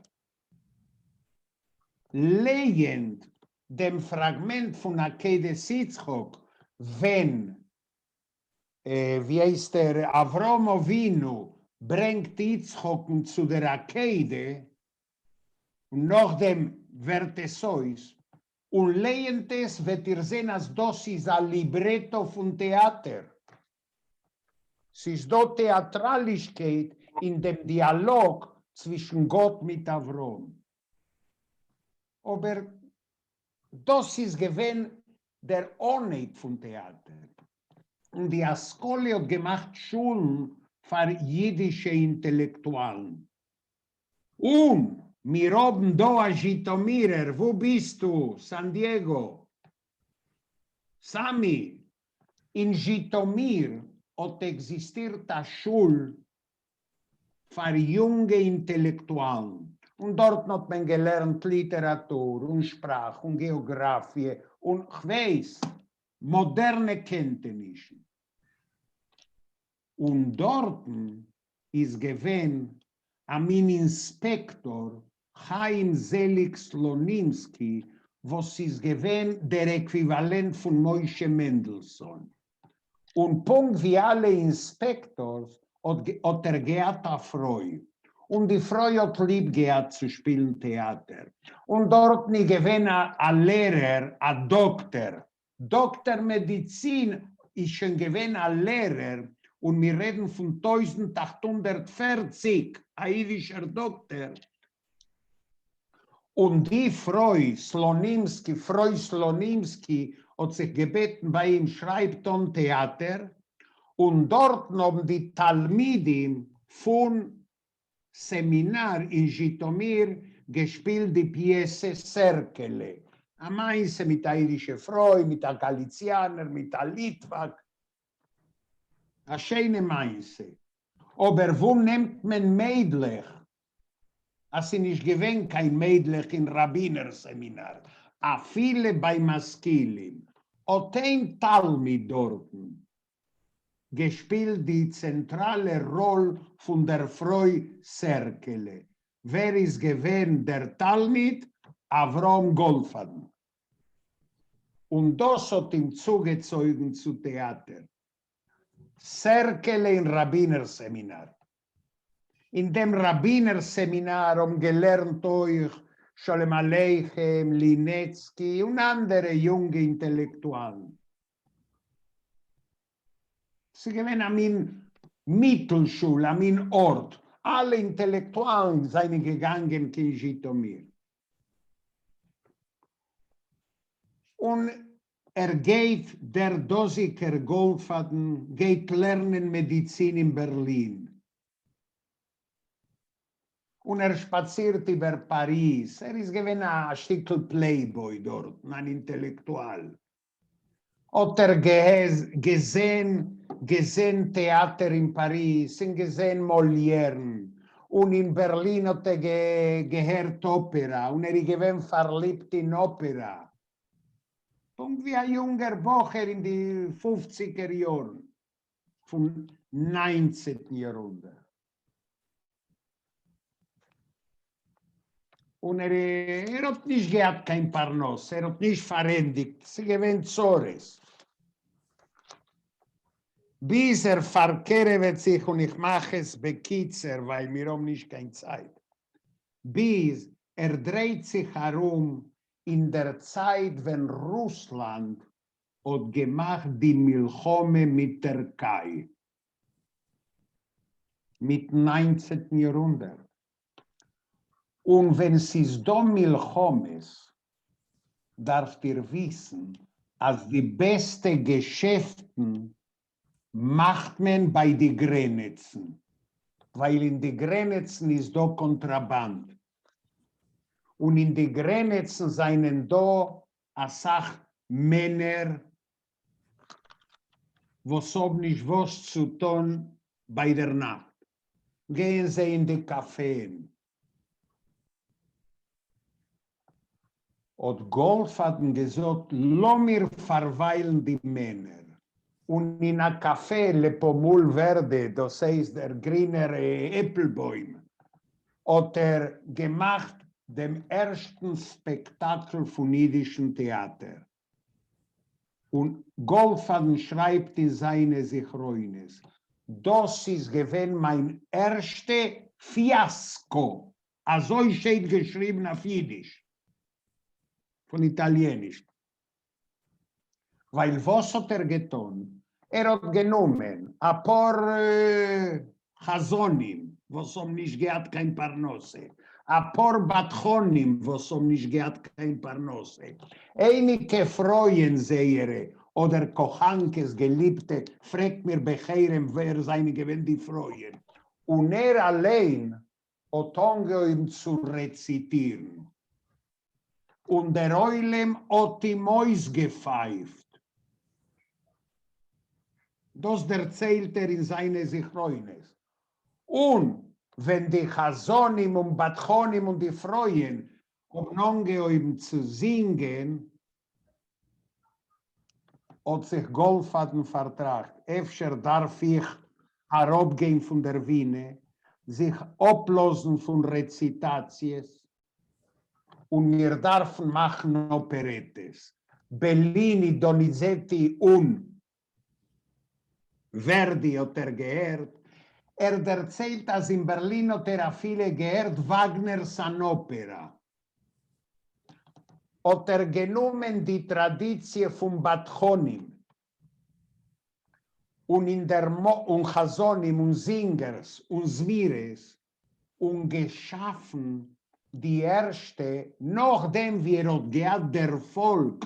לייענט דעם פראגמענט פון עקידת יצחק ווען, ווי הייסט ער, אברהם אבינו ברענגט יצחק'ן צו דער עקידה, און נאכדעם ווערט עס אויס, און לייענט עס וועט איר זען אז דאס איז א ליברעטא פון טעאטער. ס'איז דא טעאטראלישקייט אין דעם דיאלאג צווישן גאט מיט אברהם. אבער דאס איז געווען דער אנהייב פון טעאטער, און די השכלה האט געמאכט שולן פאר אידישע אינטעלעקטואלן. און מיר האבן דא א זשיטאמירער, וואו ביסטו? סאן דיעגא? סאמי, אין זשיטאמיר האט עקזיסטירט א שול פאר יונגע אינטעלעקטואלן. און דארטן האט מען געלערנט ליטעראטור און שפראך און געאגראפיע און כ'ווייס, מאדערנע קענטענישן. און דארטן איז געווען א מין אינספעקטאר חיים זעליג סלאנימסקי וואס איז געווען דער עקוויוואלענט פון משה מענדלסאן, און פונקט ווי אלע אינספעקטארס האט ער געהאט א פרוי, און די פרוי האט ליב געהאט צו שפילן טעאטער, און דארטן איז געווען א לערער א דאקטער, דאקטער מעדיצין איז שוין געווען א לערער, און מיר רעדן פון 1840, א אידישער דאקטער, און די פרוי סלאנימסקי, פרוי סלאנימסקי האט זיך געבעטן ביי אים שרייבט אן טעאטער, און דארטן האבן די תלמידים פון סעמינאר אין זשיטאמיר געשפילט די פיעסע סערקעלע, א מעשה מיט א אידישע פרוי, מיט א גאליציאנער, מיט א ליטוואק, א שיינע מעשה, אבער וואו נעמט מען מיידלעך אז ס'איז נישט געווען קיין מיידלעך אין ראבינער סעמינאר, אפילו ביי משכילים, האט איין תלמיד דארטן געשפילט די צענטראלע ראל פון דער פרוי סערקעלע. ווער איז געווען דער תלמיד? אברהם גאלדפאדן. און דאס האט אים צוגעצויגן צו טעאטער. סערקעלע אין ראבינער סעמינאר. אין דעם ראבינער סעמינאר האבן געלערנט אויך שלום עליכם, לינעצקי און אנדערע יונגע אינטעלעקטואלן. ס'איז געווען א מין מיטלשול, א מין ארט, אלע אינטעלעקטואלן זענען געגאנגען קיין זשיטאמיר. און ער גייט, דער דאזיגער גאלדפאדן גייט לערנען מעדיצין אין בערלין. און ער שפאצירט איבער פאריז, ער איז געווען א שטיקל פלעיבוי דארטן, אן אינטעלעקטואל. האט ער געזען געזען טעאטער אין פאריז און געזען מאליערן, און אין בערלין האט ער געהערט אפערא און ער איז געווען פארליבט אין אפערא, פונקט ווי א יונגער בחור אין די פופציגער יארן פון ניינצעטן יארהונדערט. און ער ער האט נישט געהאט קיין פרנסה, ער האט נישט פארענדיגט, ס'איז געווען צרות. ביז ער פארקערעוועט זיך, און איך מאך עס בקיצור ווייל מיר האבן נישט קיין צייט, ביז ער דרייט זיך ארום אין דער צייט ווען רוסלאנד האט געמאכט די מלחמה מיט טערקיי. מיטן ניינצעטן יארהונדערט, און ווען ס'איז דא מלחמות דארפט איר וויסן אז די בעסטע געשעפטן מאכט מען ביי די גרענעצן, ווייל אין די גרענעצן איז דא קאנטראבאנד, און אין די גרענעצן זענען דא אסאך מענער וואס האבן נישט וואס צו טון ביי דער נאכט, גייען זיי אין די קאפעען. האט גאלדפאדן געזאגט, לאמיר פארוויילן די מענער, און אין א קאפע Le Pomul Verde, דאס הייסט דער גרינער עפלבוים, האט ער געמאכט דעם ערשטן ספעקטאקל פון אידישן טעאטער. און גאלדפאדן שרייבט אין זיינע זכרונות, דאס איז געווען מיין ערשטע פיאסקא, אזוי שטייט געשריבן אויף אידיש, פון איטאליעניש. ווייל וואס האט ער געטון? ער האט גענומען אפאר חזנים וואס האבן נישט געהאט קיין פרנסה, אפאר בדחנים וואס האבן נישט געהאט קיין פרנסה, אייניגע פרויען זייערע אדער קאכאנקעס געליבטע, פרעגט מיר בחרם ווער זענען געווען די פרויען, און ער אליין האט אנגעהויבן צו רעציטירן, און דער עולם האט אים אויסגעפייפט. דאס דערציילט ער אין זיינע זכרונות. און ווען די חזנים און בדחנים און די פרויען האבן אנגעהויבן צו זינגען, האט זיך גאלדפאדן פארטראכט, אפשר דארף איך אראפגיין פון דער בינע, זיך אפלאזן פון רעציטאציעס, און מיר דארפן מאכן אפערעטעס. בעליני, דאניזעטי און ווערדי האט ער געהערט. ער דערציילט אז אין בערלין האט ער אפילו געהערט וואגנער'ס אן אפערא. האט ער גענומען די טראדיציע פון בדחנים און אין דער און חזנים און זינגערס און זמירות און געשאפן די ערשטע, נאכדעם ווי ער האט געהאט דערפאלג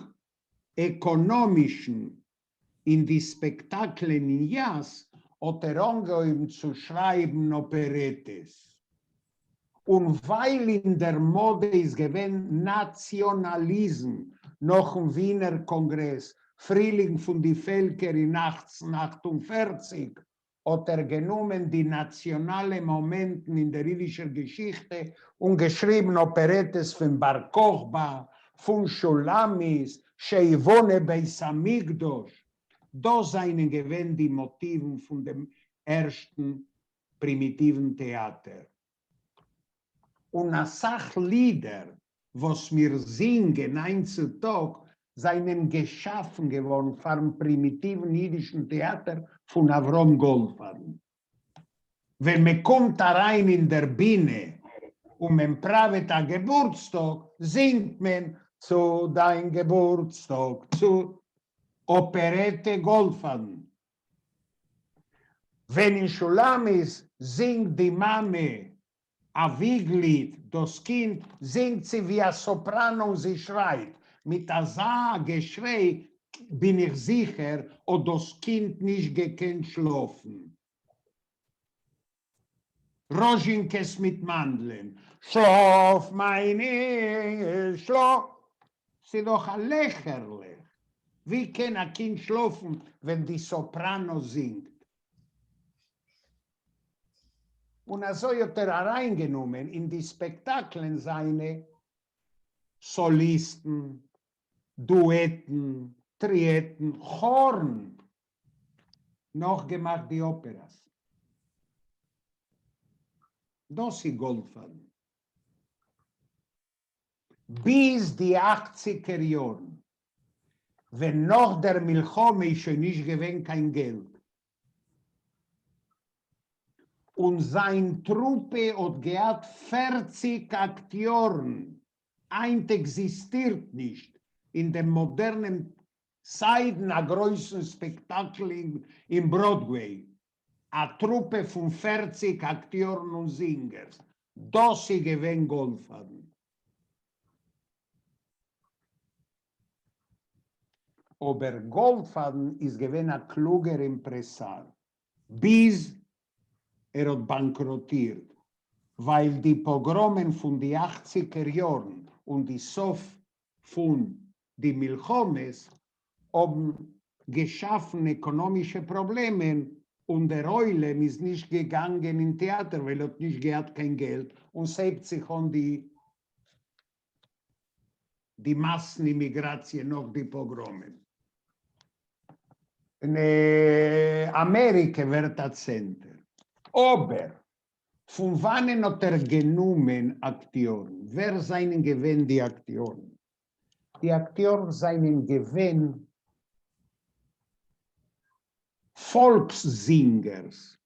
עקאנאמישן אין די ספעקטאקלען אין יאס, האט ער אנגעהויבן צו שרייבן אפערעטעס. און ווייל אין דער מאדע איז געווען נאציאנאליזם נאכן ווינער קאנגרעס, פרילינג פון די פעלקער אין 1848, האט ער גענומען די נאציאנאלע מאמענטן אין דער אידישער געשיכטע און געשריבן אפערעטעס פון בר כוכבא, פון שולמית, שיבנה בית המקדש. דאס זיינען געווען די מאטיוון פון דעם ערשטן פרימיטיוון טעאטער. און א סך לידער וואס מיר זינגען היינט צו טאג זיינען געשאפן געווארן פארן פרימיטיוון אידישן טעאטער פון אברהם גאלדפאדן. ווען מען קומט אריין אין דער בינע און מען פראוועט א געבורטסטאג, זינגט מען צו דיין געבורטסטאג, צו אפערעטע גאלדפאדן. ווען אין שולמית זינגט די מאמע א וויגליד, דאס קינד זינגט זי ווי א סאפראנא און זי שרייט מיט אזא געשריי, בין איך זיכער האט דאס קינד נישט געקענט שלאפן. ראזשינקעס מיט מאנדלען, שלאף מיין אינגל שלאף, ס'דאך א לעכערליך, ווי קען א קינד שלאפן ווען די סאפראנא זינגט? און אזוי האט ער אריינגענומען אין די ספעקטאקלען זיינע סאליסטן, דועטן, טריעטן, כארן, נאכגעמאכט די אפעראס. דאס איז גאלדפאדן. ביז די אכציגער יארן, ווען נאך דער מלחמה איז שוין נישט געווען קיין געלט, און זיין טרופע האט געהאט פערציג אקטיארן, היינט עקזיסטירט נישט אין דעם מאדערנעם סיידן א גרויסן ספעקטאקל אין בראדוועי, א טרופע פון פערציג אקטיארן און זינגערס, דאס איז געווען גאלדפאדן. אבער גאלדפאדן איז געווען א קלוגער אימפרעסאר, ביז ער האט באנקראטירט, ווייל די פאגראמען פון די אכציגער יארן און די סוף פון די מלחמות האבן געשאפן עקאנאמישע פראבלעמען און דער עולם איז נישט געגאנגען אין טעאטער ווייל ער האט נישט געהאט קיין געלט און ס'הייבט זיך אן די די מאסן אימיגראציע נאך די פאגראמען. און אמעריקע ווערט א צענטער. אבער פון וואנען האט ער גענומען אקטיארן? ווער זענען געווען די אקטיארן? די אקטיארן זענען געווען פאלקס-זינגערס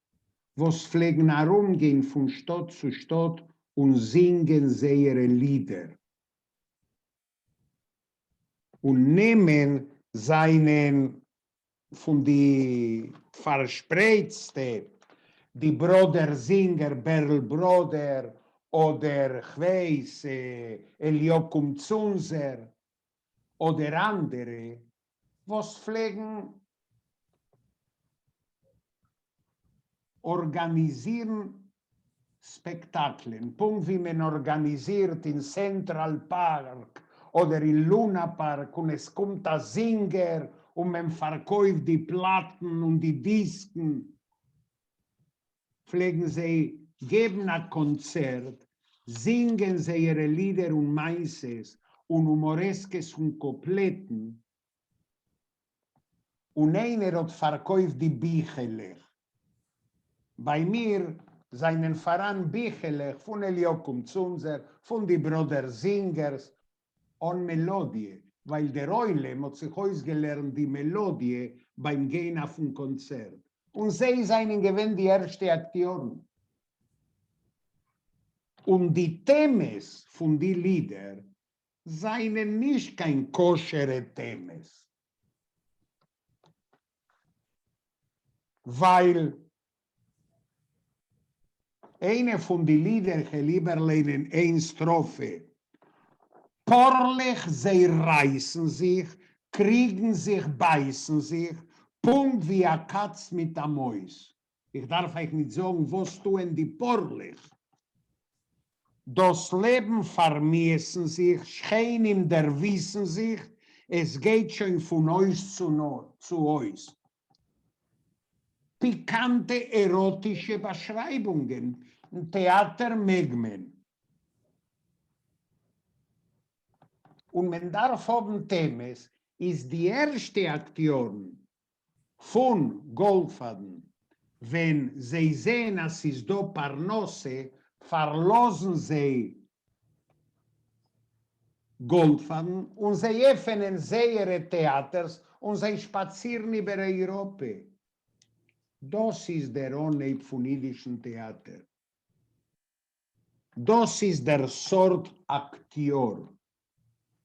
וואס פלעגן ארומגיין פון שטאט צו שטאט און זינגען זייערע לידער. און נעמען זענען פון די פארשפרייטסטע, די בראדער זינגער בערל בראדער, אדער כ'ווייס אליקים צונזער, אדער אנדערע וואס פלעגן ארגאניזירן ספעקטאקלען, פונקט ווי מען ארגאניזירט אין סענטראל פארק אדער אין לונה פארק און עס קומט א זינגער און מען פארקויפט די פלאטן און די דיסקן, פלעגן זיי געבן אַ קאָנצערט, זינגען זייערע לידער און מעשׂות און הומאָרעסקעס און קופּלעטן. און איינער האָט פֿאַרקויפֿט די ביכעלעך. בײַ מיר זײַנען פֿאַראַן ביכעלעך פֿון אליקים צונזער, פֿון די בראָדער זינגערס, אן מעלאדיע, ווייל דער עולם האט זיך אויסגעלערנט די מעלאדיע ביים גיין אויפן קאנצערט, און זיי זענען געווען די ערשטע אקטיארן, און די טעמעס פון די לידער זענען נישט קיין כשר'ע טעמעס, ווייל איינע פון די לידער כ'על איבערליינען איין סטראפע, פארלעך זיי רייסן זיך, קריגן זיך בייסן זיך, פונקט ווי א קאץ מיט א מויז. איך דארף אייך ניט זאגן וואס טוען די פארלעך. דאס לעבן פארמיאוסן זיך, שכנים דערוויסן זיך, עס גייט שוין פון הויז צו הויז. פיקאנטע עראטישע באשרייבונגען, אין טעאטער מעג מען. און מען דארף האבן טעמעס, איז די ערשטע אקטיארן פון גאלדפאדן ווען זיי זעהן אז ס'איז דא פרנסה פארלאזן זיי גאלדפאדן און זיי עפענען זייערע טעאטערס און זיי שפאצירן איבער אייראפע. דאס איז דער אנהייב פון אידישן טעאטער. דאס איז דער סארט אקטיאר,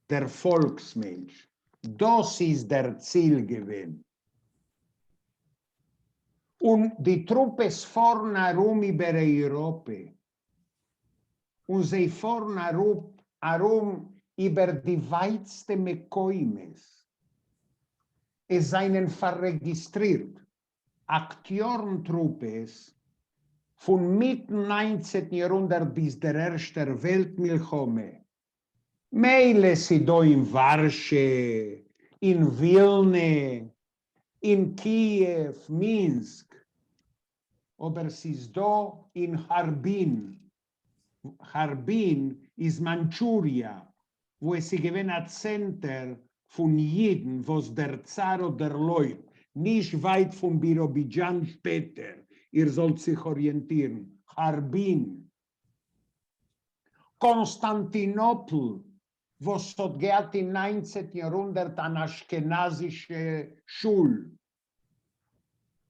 דער פאלקס-מענטש. דאס איז דער ציל געווען. און די טרופעס פארן ארום איבער אייראפע. און זיי פארן אראפ ארום איבער די ווייטסטע מקומות, עס זענען פאררעגיסטרירט אקטיארן טרופעס פון מיטן ניינצעטן יארהונדערט ביז דער ערשטער וועלט מלחמה, מילא ס'דא אין ווארשע, אין ווילנע, אין קיעוו, מינסק, אבער ס'איז דא אין הארבין, הארבין איז מאנטשוריע, וואו עס איז געווען א צענטער פון אידן וואס דער צאר האט דערלויבט, נישט ווייט פון ביראבידזשאן שפעטער, איר זאלט זיך אריענטירן, הארבין. קאנסטאנטינאפל, וואס האט געהאט אין ניינצעטן יארהונדערט אן אשכנזישע שול,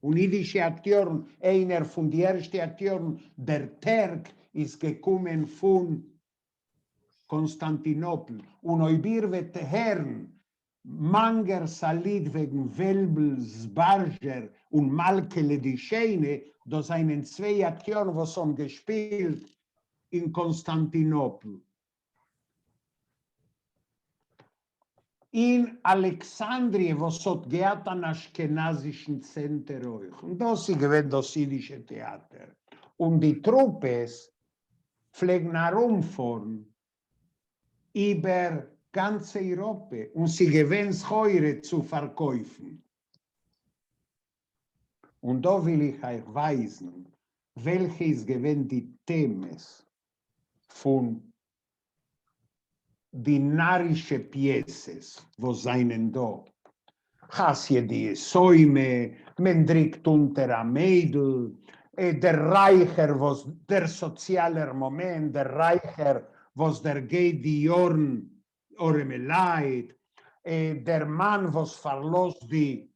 און אידישע אקטיארן, איינער פון די ערשטע אקטיארן, דער טערק, איז געקומען פון קאנסטאנטינאפל, און אויב איר וועט הערן מאנגערס א ליד וועגן וועלוול זבארזשער און מלכה'לע די שיינע, דאס זענען צוויי אקטיארן וואס האבן געשפילט אין קאנסטאנטינאפל. אין אלעקסאנדריע וואס האט געהאט אן אשכנזישן צענטער אויך, און דאס איז געווען דאס אידישע טעאטער, און די טרופעס פלעגן ארומפארן איבער גאנץ אייראפע, און ס'איז געווען סחורה צו פארקויפן. און דא וויל איך אייך ווייזן וועלכע איז געווען די טעמעס פון די נארישע פיעסעס וואס זענען דא, כאסיע די יתומה, מען דריקט אונטער א מיידל, דער רייכער וואס, דער סאציאלער מאמענט, דער רייכער וואס דערגייט די יארן ארעמע לייט, דער מאן וואס פארלאזט די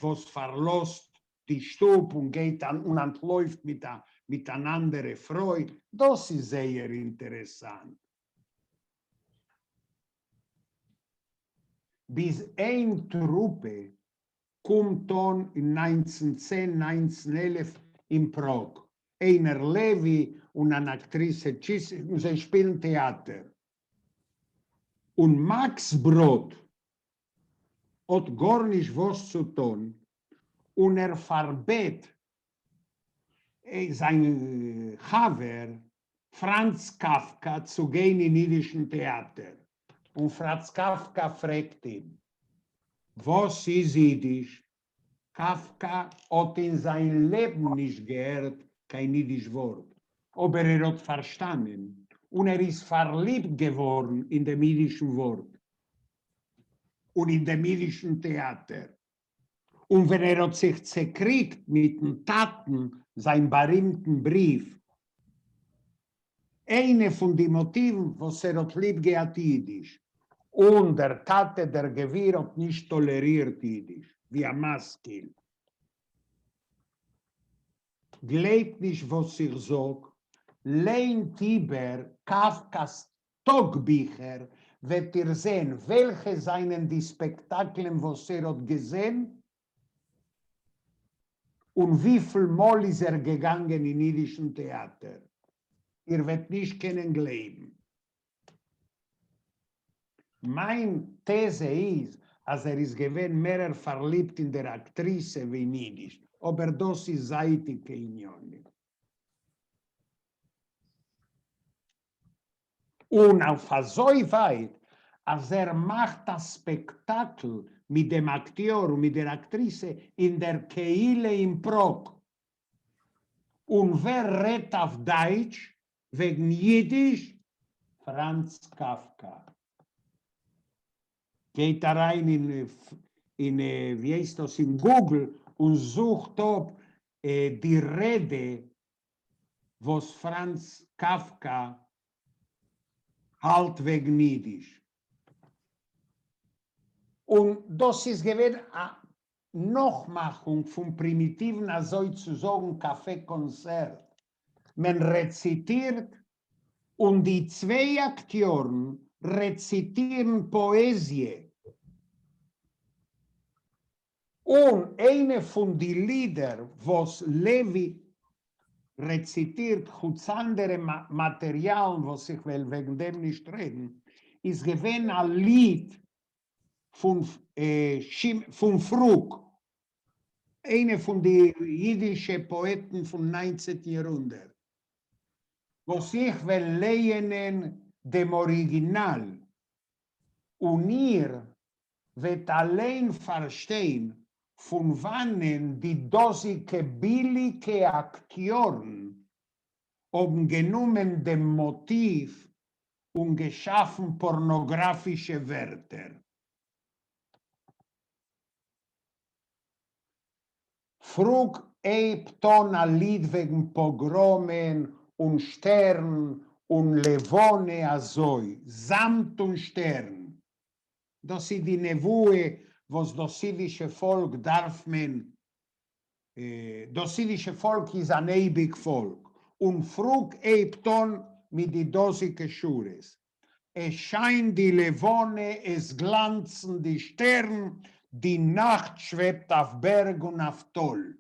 וואס פארלאזט די שטוב און גייט און אנטלויפט מיט א מיט אן אנדערע פרוי, דאס איז זייער אינטערעסאנט. ביז איין טרופע קומט אן אין 1910 1911 אין פראג, איינער לעווי און אן אקטריסע טשיס און זיי שפילן טעאטער. און מאקס בראד האט גארנישט וואס צו טון און ער פארבעט זיין חבר פראנץ קאפקא צו גיין אין אידישן טעאטער, און פראנץ קאפקא פרעגט אים וואס איז אידיש? קאפקא האט אין זיין לעבן נישט געהערט קיין אידיש ווארט. אבער ער האט פארשטאנען און ער איז פארליבט געווארן אין דעם אידישן ווארט און אין דעם אידישן טעאטער. און ווען ער האט זיך צעקריגט מיטן טאטן זיין בארימטן בריוו, איינע פון די מאטיוון וואס ער האט ליב געהאט אידיש, און דער טאטע דער גביר האט נישט טאלערירט אידיש ווי א משכיל. גלייבט נישט וואס איך זאג, ליינט איבער קאפקא'ס טאגביכער וועט איר זען וועלכע זענען די ספעקטאקלען וואס ער האט געזען און וויפיל מאל איז ער געגאנגען אין אידישן טעאטער. איר וועט נישט קענען גלייבן. מיין טעזע איז אז ער איז געווען מערער פארליבט אין דער אקטריסע ווי אין אידיש, אבער דאס איז זייטיגע עניינים. און אויף אזוי ווייט אז ער מאכט א ספעקטאקל מיט דעם אקטיאר און מיט דער אקטריסע אין דער קהילה אין פראג. און ווער רעדט אויף דייטש וועגן אידיש? פראנץ קאפקא. גייט אריין אין אין ווי הייסט דאס אין גוגל און זוכט אפ די רעדע וואס פראנץ קאפקא האלט וועגן אידיש. און דאס איז געווען א נאכמאכונג פון פרימיטיוון אזוי צו זאגן קאפע קאנצערט. מען רעציטירט און די צוויי אקטיארן רעציטירן פאעזיע. און איינע פון די לידער וואס לעווי רעציטירט, חוץ אנדערע מאטעריאלן וואס איך וועל וועגן דעם נישט רעדן, איז געווען א ליד פון פון פרוג, איינע פון די אידישע פאעטן פון ניינצעטן יארהונדערט, וואס איך וועל לייענען דעם אריגינאל, און איר וועט אליין פארשטיין פון וואנען די דאזיגע ביליגע אקטיארן האבן גענומען דעם מאטיוו און געשאפן פארנאגראפישע ווערטער. פרוג הייבט אן א ליד וועגן פאגראמען און שטערן און לבנה אזוי, זאמד און שטערן. דאס איז די נבואה וואס דאס אידישע פאלק דארף מען, דאס אידישע פאלק איז אן אייביג פאלק, און פרוג הייבט אן מיט די דאזיגע שורות, עס שיינט די לבנה, עס גלאנצן די שטערן, די נאכט שוועבט אויף בערג און אויף טאל.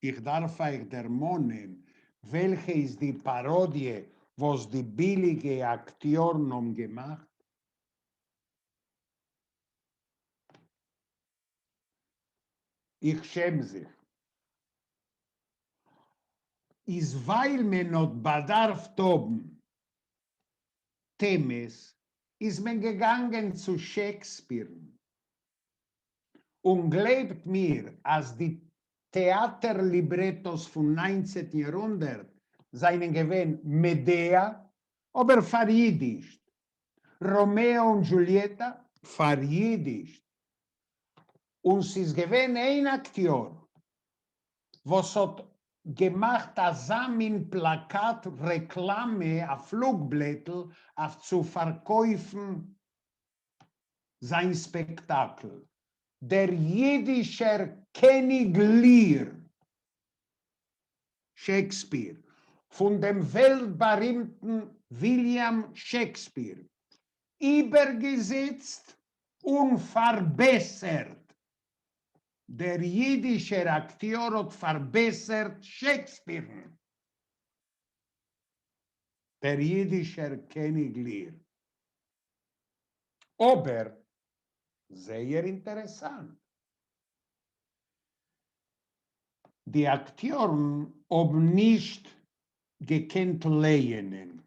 איך דארף אייך דערמאנען וועלכע איז די פאראדיע וואס די ביליגע אקטיארן האבן געמאכט? איך שעם זיך. איז ווייל מען האט באדארפט האבן טעמעס איז מען געגאנגען צו שעקספירן. און גלייבט מיר אז די טעאטער ליברעטאס פון ניינצעטן יארהונדערט זענען געווען מעדעא, אבער פאר'ידישט. ראמעא און דזשוליעטא, פאר'ידישט. און ס'איז געווען איין אקטיאר וואס האט געמאכט אזא מין פלאקאט רעקלאמע א פלוג בלעטל אויף צו פארקויפן זיין ספעקטאקל דער אידישער קעניג ליר, שעקספיר, פון דעם וועלט בארימטן וויליאם שעקספיר, איבערגעזעצט און פארבעסערט. דער אידישער אקטיאר האט פארבעסערט שעקספירן. דער אידישער קעניג ליר. אבער זייער אינטערעסאנט, די אקטיארן האבן נישט געקענט לייענען,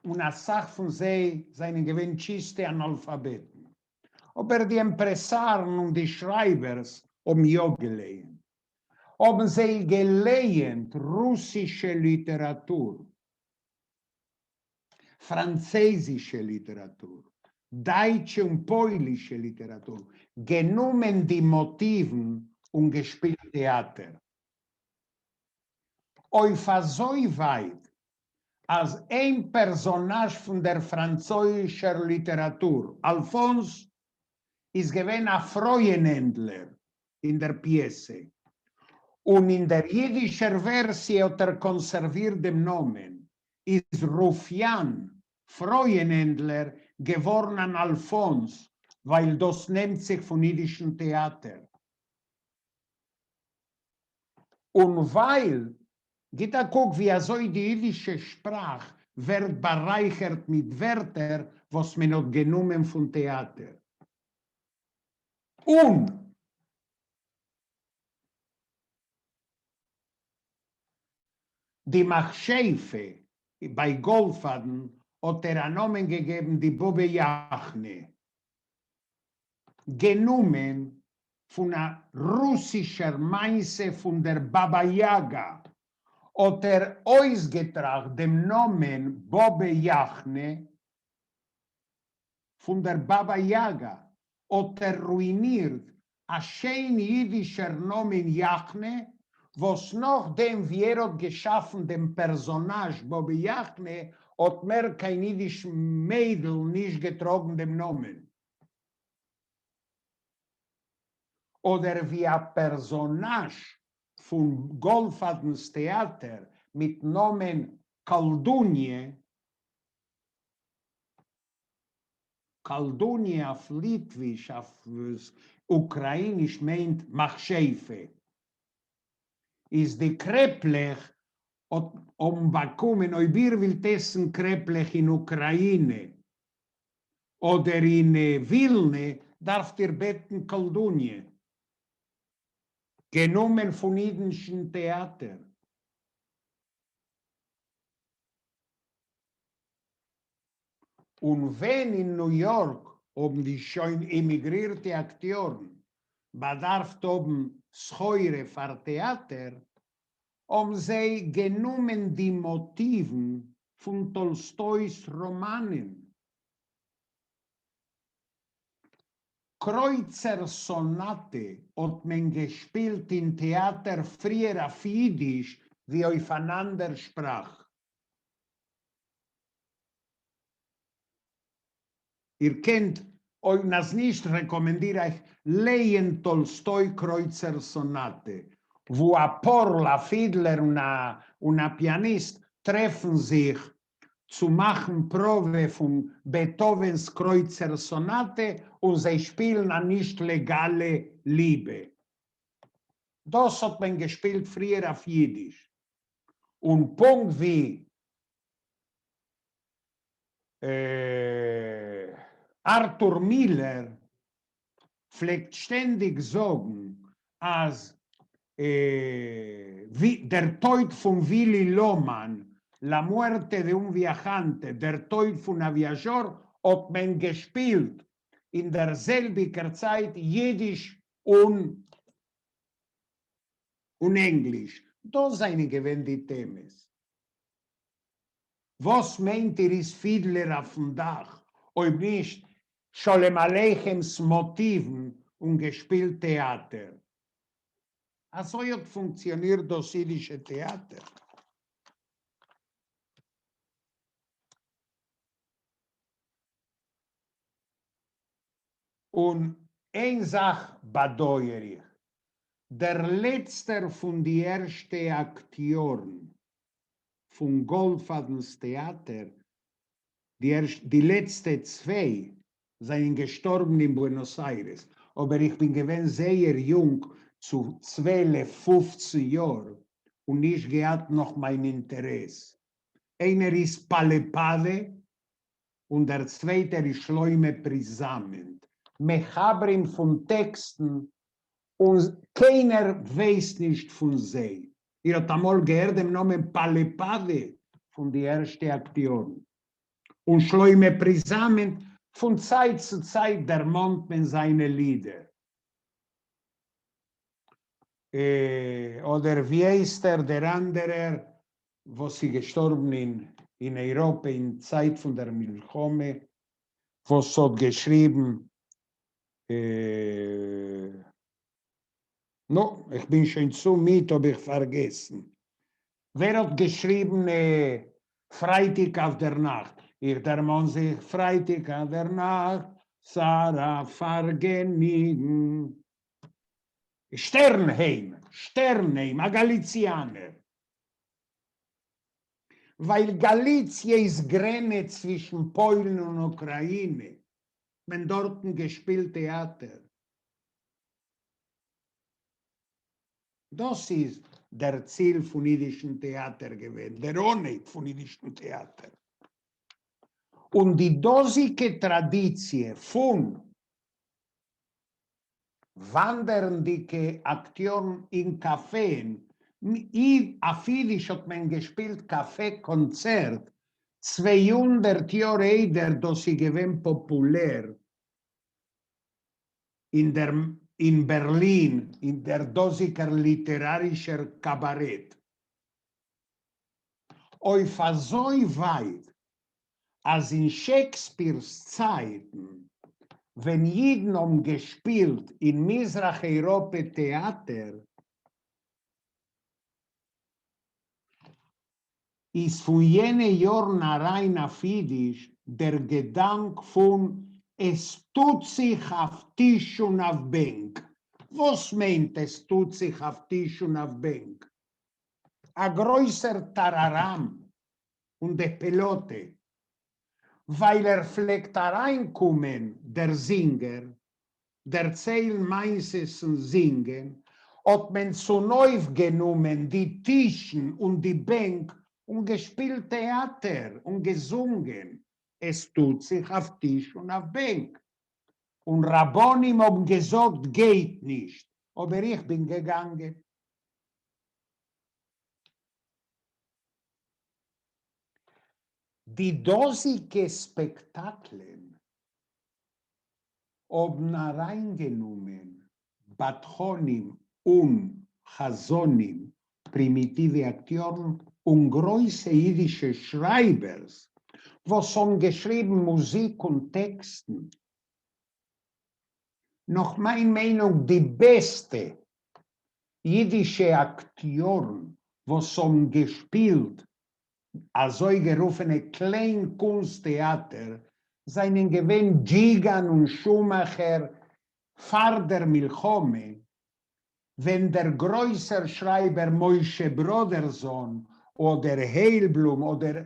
און אסאך פון זיי זענען געווען טשיסטע אנאלפאבעטן, אבער די אימפרעסארן און די שרייבערס האבן יא געלייענט. האָבן זיי געלייענט רוסישע ליטעראַטור, פֿראַנצייזישע ליטעראַטור, דײַטשע און פּוילישע ליטעראַטור, גענומען די מאָטיוון און געשפּילט טעאַטער. אויף אַזוי ווײַט, אַז איין פּערסאָנאַזש פֿון דער פֿראַנצויזישער ליטעראַטור, אַלפֿאָנס, איז געווען אַ פֿרויען-הענדלער אין דער פּיעסע, און אין דער ייִדישער ווערסיע האָט ער קאָנסערווירט דעם נאָמען, איז רופיאַן, פֿרויען-הענדלער, געוואָרן אַן אַלפֿאָנס, ווײַל דאָס נעמט זיך פֿון ייִדישן טעאַטער. און ווײַל, גיט אַ קוק ווי אַזוי די ייִדישע שפּראַך ווערט באַרײַכערט מיט ווערטער וואָס מען האָט גענומען פֿון טעאַטער. און די מכשפה ביי גאלדפאדן האט ער א נאמען געגעבן די באבע יאכנע, גענומען פון א רוסישער מעשה פון דער באבא יאגא, האט ער אויסגעטראכט דעם נאמען באבע יאכנע פון דער באבא יאגא האט ער רואינירט א שיין אידישער נאמען יאכנע, וואס נאכדעם ווי ער האט געשאפן דעם פערזאנאזש באבע יאכנע האט מער קיין אידיש מיידל נישט געטראגן דעם נאמען. אדער ווי א פערזאנאזש פון גאלדפאדנ'ס טעאטער מיטן נאמען קאלדוניע קאלדוניע אויף ליטוויש, אויף אוקראיניש מיינט מכשפה. איז די קרעפלעך האבן באקומען, אויב איר ווילט עסן קרעפלעך אין אוקראינע אדער אין ווילנע דארפט איר בעטן קאלדוניע. גענומען פון אידישן טעאטער. און ווען אין ניו יארק האבן די שוין אימיגרירטע אקטיארן באדארפט האבן סחורה פאר טעאטער, האבן זיי גענומען די מאטיוון פון טאלסטוי'ס ראמאנען. קרויצער סאנאטע האט מען געשפילט אין טעאטער פריער אויף אידיש ווי אויף אן אנדער שפראך. איר קענט, אויב אז נישט רעקאמענדיר איך לייענט טאלסטוי קרויצער סאנאטע, וואו א פארל, א פידלער און א פיאניסט טרעפן זיך צו מאכן פראבע פון בעטהאווענס קרויצער סאנאטע און זיי שפילן א נישט לעגאלע ליבע. דאס האט מען געשפילט פריער אויף אידיש. און פונקט ווי ארטור מילער פלעגט שטענדיג זאגן אז דער טויט פון ווילי לאמאן, La muerte de un viajante, דער טויט פון א וואיאזשאר, האט מען געשפילט אין דער זעלביגער צייט אידיש און און ענגליש. דאס זענען געווען די טעמעס. וואס מיינט איר איז פידלער אויפן דאך אויב נישט שלום עליכם'ס מאטיוון און געשפילט טעאטער? אזוי האט פונקציאנירט דאס אידישע טעאטער. און איין זאך באדויער איך, דער לעצטער פון די ערשטע אקטיארן פון גאלדפאדנ'ס טעאטער, די ערשט די לעצטע צוויי זענען געשטארבן אין בוענאס איירעס, אבער איך בין געווען זייער יונג צו צוועלף פופצן יאר און נישט געהאט נאך מיין אינטערעס. איינער איז פאלעפאדע און דער צווייטער איז שלמה פריזאמענט, מחברים פון טעקסטן און קיינער ווייסט נישט פון זיי. איר האט אמאל געהערט דעם נאמען פאלעפאדע פון די ערשטע אקטיארן? און שלמה פריזאמענט, פון צייט צו צייט דערמאנט מען זיינע לידער. אדער ווי הייסט ער דער אנדערער וואס איז געשטארבן אין אין אייראפע אין צייט פון דער מלחמה וואס האט געשריבן נו, איך בין שוין צו מיד האב איך פארגעסן. ווער האט געשריבן פרייטיג אויף דער נאכט? איך דערמאן זיך פרייטיג אויף דער נאכט, סארא פארגעניגן. שטערנהיים, שטערנהיים, א גאליציאנער. ווייל גאליציע איז גרענעץ צווישן פוילן און אוקראינע, האט מען דארטן געשפילט טעאטער. דאס איז דער ציל פון אידישן טעאטער געווען, דער אנהייב פון אידישן טעאטער. און די דאזיקע טראדיציע פון וואנדערנדיקע אקטיארן אין קאפעען, אויף אידיש האט מען געשפילט קאפע קאנצערט 200 יאר איידער דאס איז געווען פאפולער אין דער אין בערלין אין דער דאזיקער ליטערארישער קאבארעט. אויף אזוי ווייט אז אין שעקספיר'ס צייטן ווען אידן האבן געשפילט אין מזרח אייראפע טעאטער, איז פון יענע יארן אריין אויף אידיש דער געדאנק פון עס טוט זיך אויף טיש און אויף בענק. וואס מיינט עס טוט זיך אויף טיש און אויף בענק? א גרויסער טאראראם און די פעלאטע, ווייל ער פלעגט אריינקומען דער זינגער, דערציילן מעשיות און זינגען, האט מען צונויפגענומען די טישן און די בענק און געשפילט טעאטער און געזונגען, עס טוט זיך אויף טיש און אויף בענק. און רבנים האבן געזאגט גייט נישט, אבער איך בין געגאנגען. די דאזיגע ספעקטאקלען האבן אריינגענומען בדחנים און חזנים, פרימיטיווע אקטיארן און גרויסע אידישע שרייבערס וואס האבן געשריבן מוזיק און טעקסטן. נאך מיין מיינונג די בעסטע אידישע אקטיארן וואס האבן געשפילט אזויגערופענע קליין קונסט טעאטער זענען געווען דזשיגאן און שומאכער פאר דער מלחמה, ווען דער גרויסער שרייבער משה בראדערזאן אדער היילבלום אדער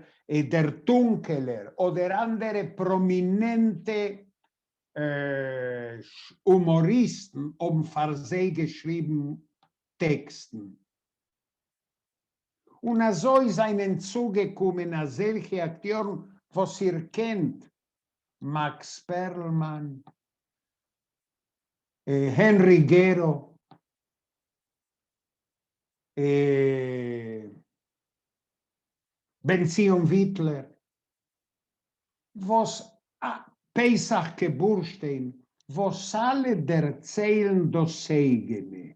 דער טונקעלער אדער אנדערע פראמינענטע הומאריסטן האבן פאר זיי געשריבן טעקסטן. און אזוי זענען צוגעקומען אזעלכע אקטיארן וואס איר קענט, מאקס פערלמאן, הענרי גערא, בן ציון וויטלער, וואס פסח'קע בורשטיין, וואס אלע דערציילן דאס אייגענע,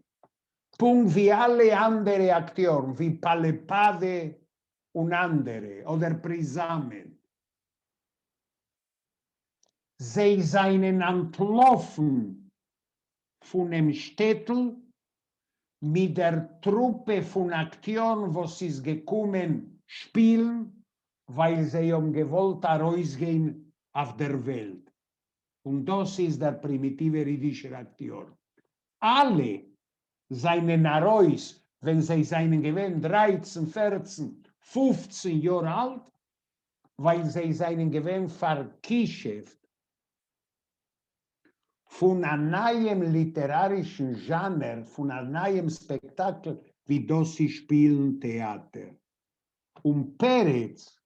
פונקט ווי אלע אנדערע אקטיארן ווי פאלעפאדע און אנדערע, אדער פריזאמען. זיי זענען אנטלאפן פונעם שטעטל מיט דער טרופע פון אקטיארן וואס איז געקומען שפילן ווייל זיי האבן געוואלט ארויסגיין אויף דער וועלט. און דאס איז דער פרימיטיווער אידישער אקטיאר. אלע זענען ארויס ווען זיי זענען געווען דרייצן, פערצן, פופצן יאר אלט, ווייל זיי זענען געווען פאר'כישופ'ט פון א נייעם ליטערארישן זשאנער, פון א נייעם ספעקטאקל ווי דאס איז שפילן טעאטער. און פרץ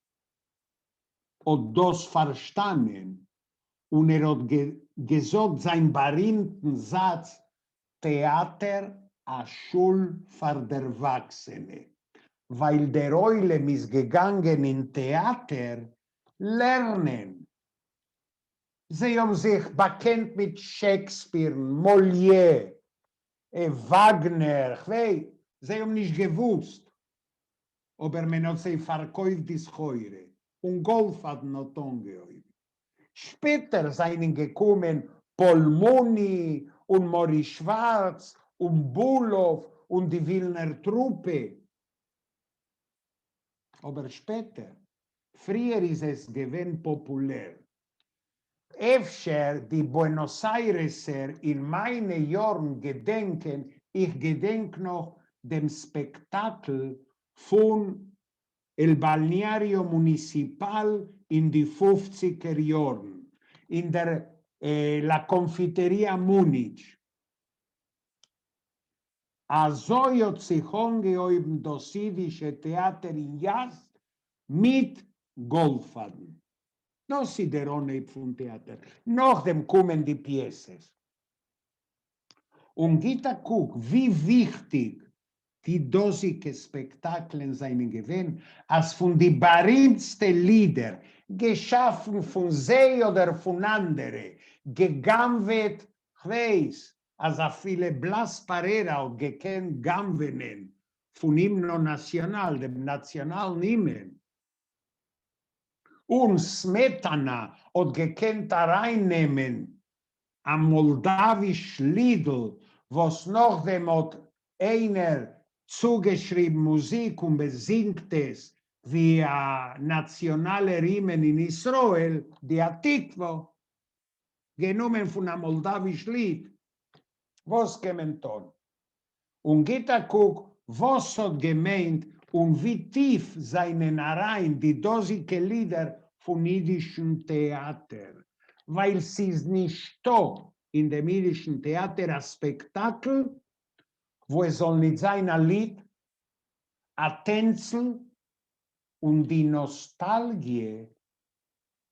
האט דאס פארשטאנען און ער האט געזאגט זיין בארימטן זאץ טעאטער א שול פאר דערוואקסענע, ווייל דער עולם איז געגאנגען אין טעאטער לערנען. זיי האבן זיך באקענט מיט שעקספירן, מאליער. וואגנער, כ'ווייס, זיי האבן נישט געוואוסט, אבער מען האט זיי פארקויפט די סחורה, און גאלדפאדן האט אנגעהויבן. שפעטער זענען געקומען פאל מוני און מאריס שווארץ און בולאוו און די ווילנער טרופע. אבער שפעטער. פריער איז עס געווען פאפולער. אפשר די בוענאס איירעסער אין מיינע יארן געדענקען, איך געדענק נאך דעם ספעקטאקל פון El Balneario Municipal אין די פופציגער יארן, אין דער La Confitería Munich. אזוי האט זיך אנגעהויבן דאס אידישע טעאטער אין יאס מיט גאלדפאדן. דאס איז דער אנהייב פון טעאטער, נאכדעם קומען די פיעסעס. און גיט א קוק ווי וויכטיג די דאזיגע ספעקטאקלען זענען געווען, אז פון די בארימטסטע לידער, געשאפן פון זיי אדער פון אנדערע, גע'גנב'עט, כ'ווייס אז אפילו בלאס פארערא האט געקענט גנב'ענען פון Himno Nacional, דעם נאציאנאלן הימען, און סמעטענא האט געקענט ארייננעמען א מאלדאוויש לידל וואס נאכדעם האט איינער צוגעשריבן מוזיק און מ'זינגט עס ווי א נאציאנאלער הימען אין ישראל, די התקווה, גענומען פון א מאלדאוויש ליד, וואס קען מען טון? און גיט א קוק וואס האט געמיינט און ווי טיף זענען אריין די דאזיגע לידער פון אידישן טעאטער, ווייל ס'איז נישטא אין דעם אידישן טעאטער א ספעקטאקל וואו עס זאל ניט זיין א ליד, א טענצל און די נאסטאלגיע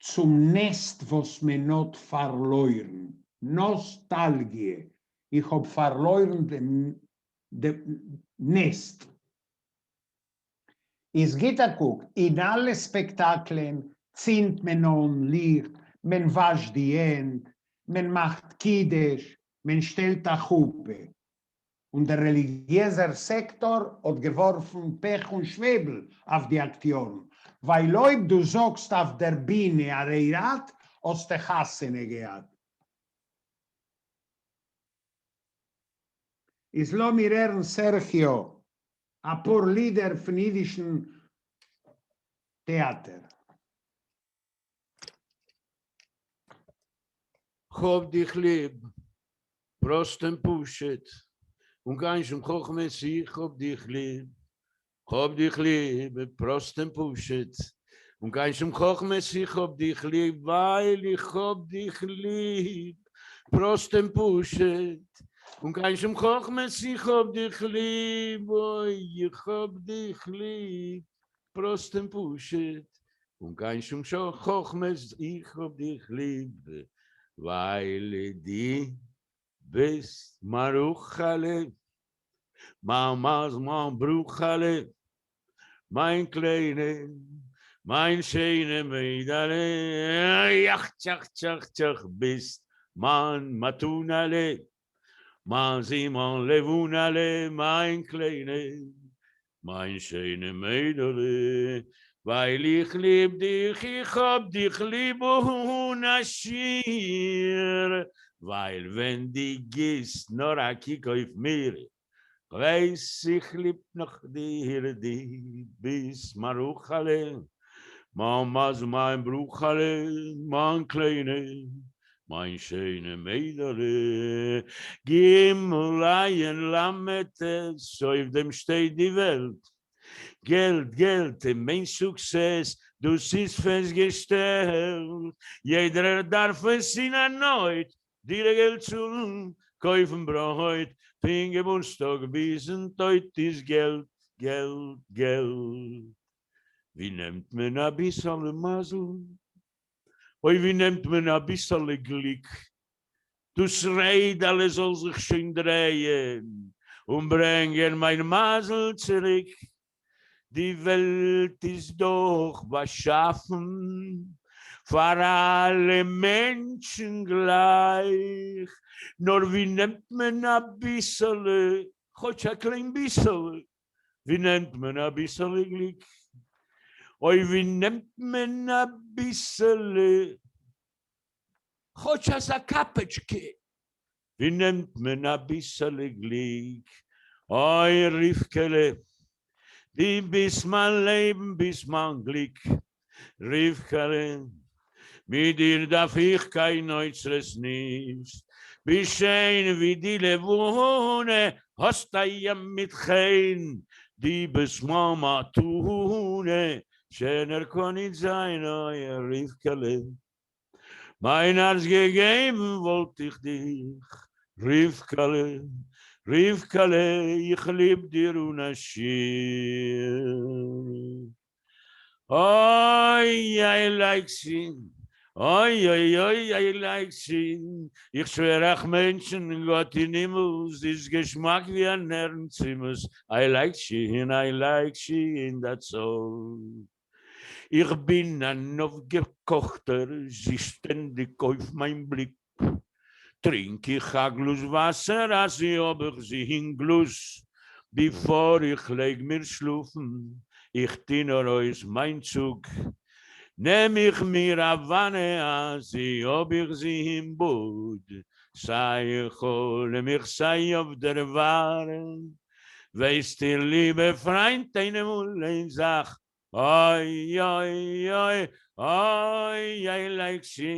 צום נעסט וואס מען האט פארלוירן, נאסטאלגיע, איך האב פארלוירן דעם נעסט. איז גיט א קוק, אין אלע ספעקטאקלען צינדט מען אן ליכט, מען וואשט די הענט, מען מאכט קידוש, מען שטעלט א חופה. און דער רעליגיעזער סעקטאר האט געווארפן פעך און שוועבל אויף די אקטיארן, ווייל אויב דו זאגסט אויף דער בינע ארעיראת האסטע חתונה געהאט. איז לאמיר הערן סערכיאו אפאר לידער פון אידישן טעאטער. כ'האב דיך ליב, פראסט און פשוט, אן קיין שום חכמות איך האב דיך ליב, כ'האב דיך ליב, פראסט און פשוט, אן קיין שום חכמות איך האב דיך ליב, ווייל איך האב דיך ליב, פראסט און פשוט, אן קיין שום חכמות איך האב דיך ליב, אוי איך האב דיך ליב, פראסט און פשוט, אן קיין שום חכמות איך האב דיך ליב, ווייל דו ביסט מיין רחל'ע, מיין מזל מיין ברכה'לע, מיין קליינע, מיין שיינע מיידעלע, יאך טשאך טשאך טשאך ביסט מיין מתנה'לע, מיין זון מיין לבנה'לע, מיין קליינע, מיין שיינע מיידעלע, ווייל איך ליב דיך, איך האב דיך ליב אן א שיעור, ווייל ווען דו גיסט נאר א קוק אויף מיר, כ'ווייס איך ליב נאך דיר, דו ביסט מיין רחל'ע, מיין מזל מיין ברכה'לע, מיין קליינע, מיין שיינע מיידעלע, גימל עין למד טית, אויף דעם שטייט די וועלט, געלט געלט מיינט סוקסעס, דאס איז פעסטגעשטעלט, יעדערער דארף עס אין א נויט, דירה געלט צאלן, קויפן ברויט, פון געבורטסטאג ביזן טויט איז געלט געלט געלט, ווי נעמט מען אביסעלע מזל? אוי ווי נעמט מען אביסעלע גליק, דאס רעדעלע זאל זיך שוין דרייען און ברענגען מיין מזל צוריק, די וועלט איז דאך באשאפן פאר אלע מענטשן גלייך, נאר ווי נעמט מען אביסעלע, כאטש א קליין ביסעלע, ווי נעמט מען אביסעלע גליק, אוי ווי נעמט מען אביסעלע, כאטש אזא קאפעטשקע, ווי נעמט מען אביסעלע גליק, אוי רבקה'לע, די ביסט מיין לעבן ביסט מיין גליק, רבקה'לע, מיט דיר דארף איך קיין אוצרות נישט, ביסט שיין ווי די לבנה, האסט א ים מיט חן, די ביסט מיין מתנה, שענער קאן ניט זיין, אוי רבקה'לע. מיין הארץ געגעבן וואלט איך דיך, רבקה'לע, רבקה'לע, איך ליב דיר אן א שיעור. אוי איי לייק זי, אוי אוי אוי איי לייק זי, איך שווער אייך מענטשן, גאט אין הימל, זי איז געשמאק ווי אן ערן-צימעס, איי לייק זי און איי לייק זי און דעטס אלל. איך בין אַן אָפּגעקאָכטער, זי שטענדיק אויף מײַן בליק. טרינק איך אַ גלאָז וואַסער, אַז האָב איך זי אין גלאָז. ביפֿאָר איך לייג מיר שלאָפֿן, איך טו נאָר אויס מײַן צוג. נעם איך מיר אַ וואַנע, אַז האָב איך זי אין באָד. סײַ אין חלום איך, סײַ אויף דער וואַר. ווייסט איר ליבע פריינט איינמאל איין זאך, אוי אוי אוי אוי איי לייק זי,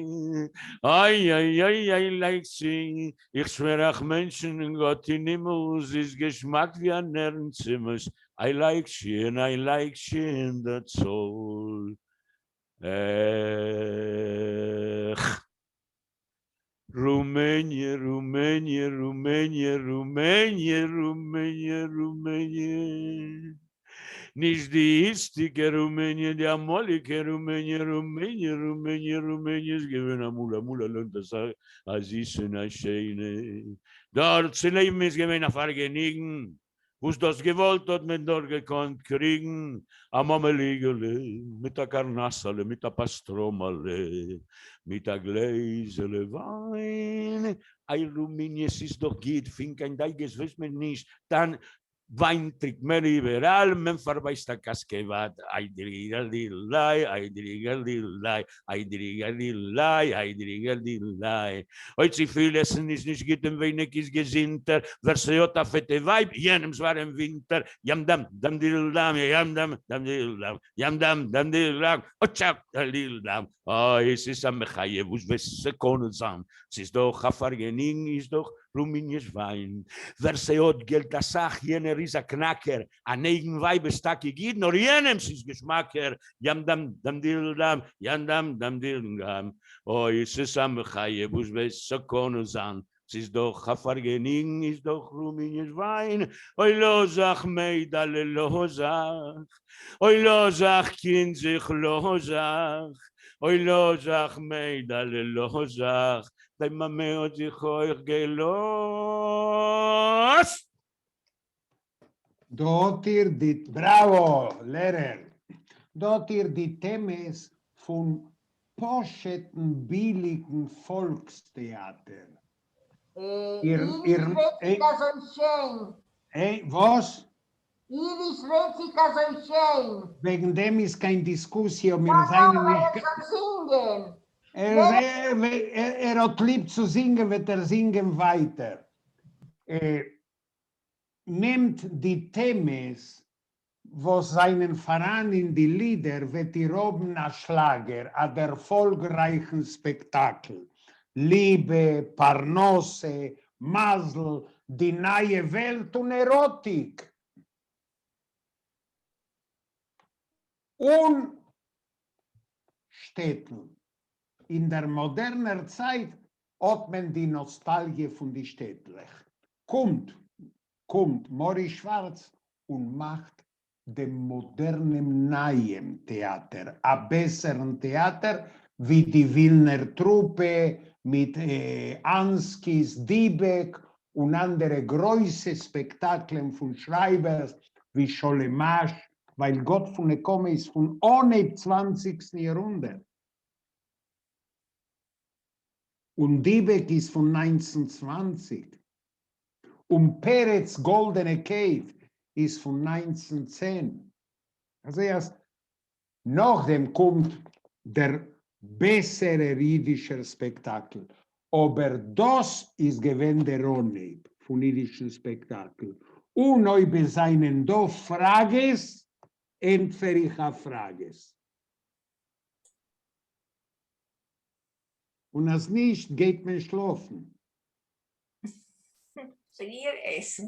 אוי אוי אוי איי לייק זי, איך שווער אייך מענטשן גאט אין הימל זי איז געשמאק ווי אן ערן צימעס, איי לייק זי און איי לייק זי און דעטס אלל. עך. רומעניע, רומעניע, רומעניע, רומעניע, רומעניע, רומעניע. נישט די איצטיגע רומעניע, די אמאליגע רומעניע, רומעניע, רומעניע, רומעניע איז געווען אמאל, אמאל א לאנד אזא א זיסע און א שיינע. דארט צו לעבן איז געווען א פארגעניגן. וואס דו האסט געוואלט האט מען דארט געקאנט קריגן, א מאמעליגעלע מיט א קארנאסעלע מיט א פאסטראמעלע מיט א גלעזעלע וויין, איי רומעניע ס'איז דאך גוט, פון קיין דאגות ווייסט מען נישט, דיין וויין טרינקט מען איבעראל, מען פארבייסט א קאסקעוואט, איי דריגעלדיליי, איי דריגעלדיליי, איי דריגעלדיליי, איי דריגעלדיליי. אוי צו פיל עסן איז נישט גוט און ווייניג איז געזונטער, ווער ס'האט א פעטע ווייב, יענעמס ווארעם ווינטער, ים דם דם דידל דם, ים דם דם דידל דם, ים דם דם דידל דם, אטשא דידל דם, אוי ס'איז א מחיה וואס וועט ס'קאן זיין, ס'איז דאך א פארגעניגן איז דאך רומיניע'ס וויין, ווער ס'האט געלט אסאך יענער איז א קנאקער, אן אייגן ווייב איז טאקע גוט נאר יענעמס איז געשמאקער, ים דם דם דידל דם, ים דם דם דידל דם, אוי ס'איז א מחיה וואס וועט ס'קאן זיין, ס'איז דאך א פארגעניגן איז דאך רומיניע'ס וויין, אוי לאז זיך מיידעלע לאז זיך, אוי לאז זיך קינד זיך לאז זיך, אוי לאז זיך מיידעלע לאז זיך, דיין מאמע האט זיך אויך געלאזט. דא האט איר די, בראווא לערער! דא האט איר די טעמעס פון פשוט'ן ביליגן פאלקס-טעאטער. איר, איר, אידיש רעדט זיך אזוי שיין. עה, וואס? אידיש רעדט זיך אזוי שיין. וועגן דעם איז קיין דיסקוסיע, מיר זענען נישט. ער זאל זינגען. ער האט ליב צו זינגען וועט ער זינגען ווייטער. נעמט די טעמעס וואס זענען פאראן אין די לידער וועט איר האבן א שלאגער, א דערפאלגרייכן ספעקטאקל. ליבע, פרנסה, מזל, די נייע וועלט און עראטיק. און שטעטל. אין דער מאדערנער צייט האט מען די נאסטאלגיע פון די שטעטלעך. קומט, קומט מארי שווארץ און מאכט דעם מאדערנעם נייעם טעאטער, א בעסערן טעאטער ווי די ווילנער טרופע מיט אנסקיס, דיבעק און אנדערע גרויסע ספעקטאקלען פון שרייבערס ווי שלום אש, ווייל גאט פון נקמה איז פון אנהייב צוואנציגסטן יארהונדערט. און דיבוק איז פון 1920, און פרץ גאלדענע קייט איז פון 1910. אזוי אז נאכדעם קומט דער בעסערער אידישער ספעקטאקל, אבער דאס איז געווען דער אנהייב פון אידישן ספעקטאקל, און אויב עס זענען דא פראגעס, ענטפער איך אויף פראגעס. און אז נישט גייט מען שלאפן. פריער עסן.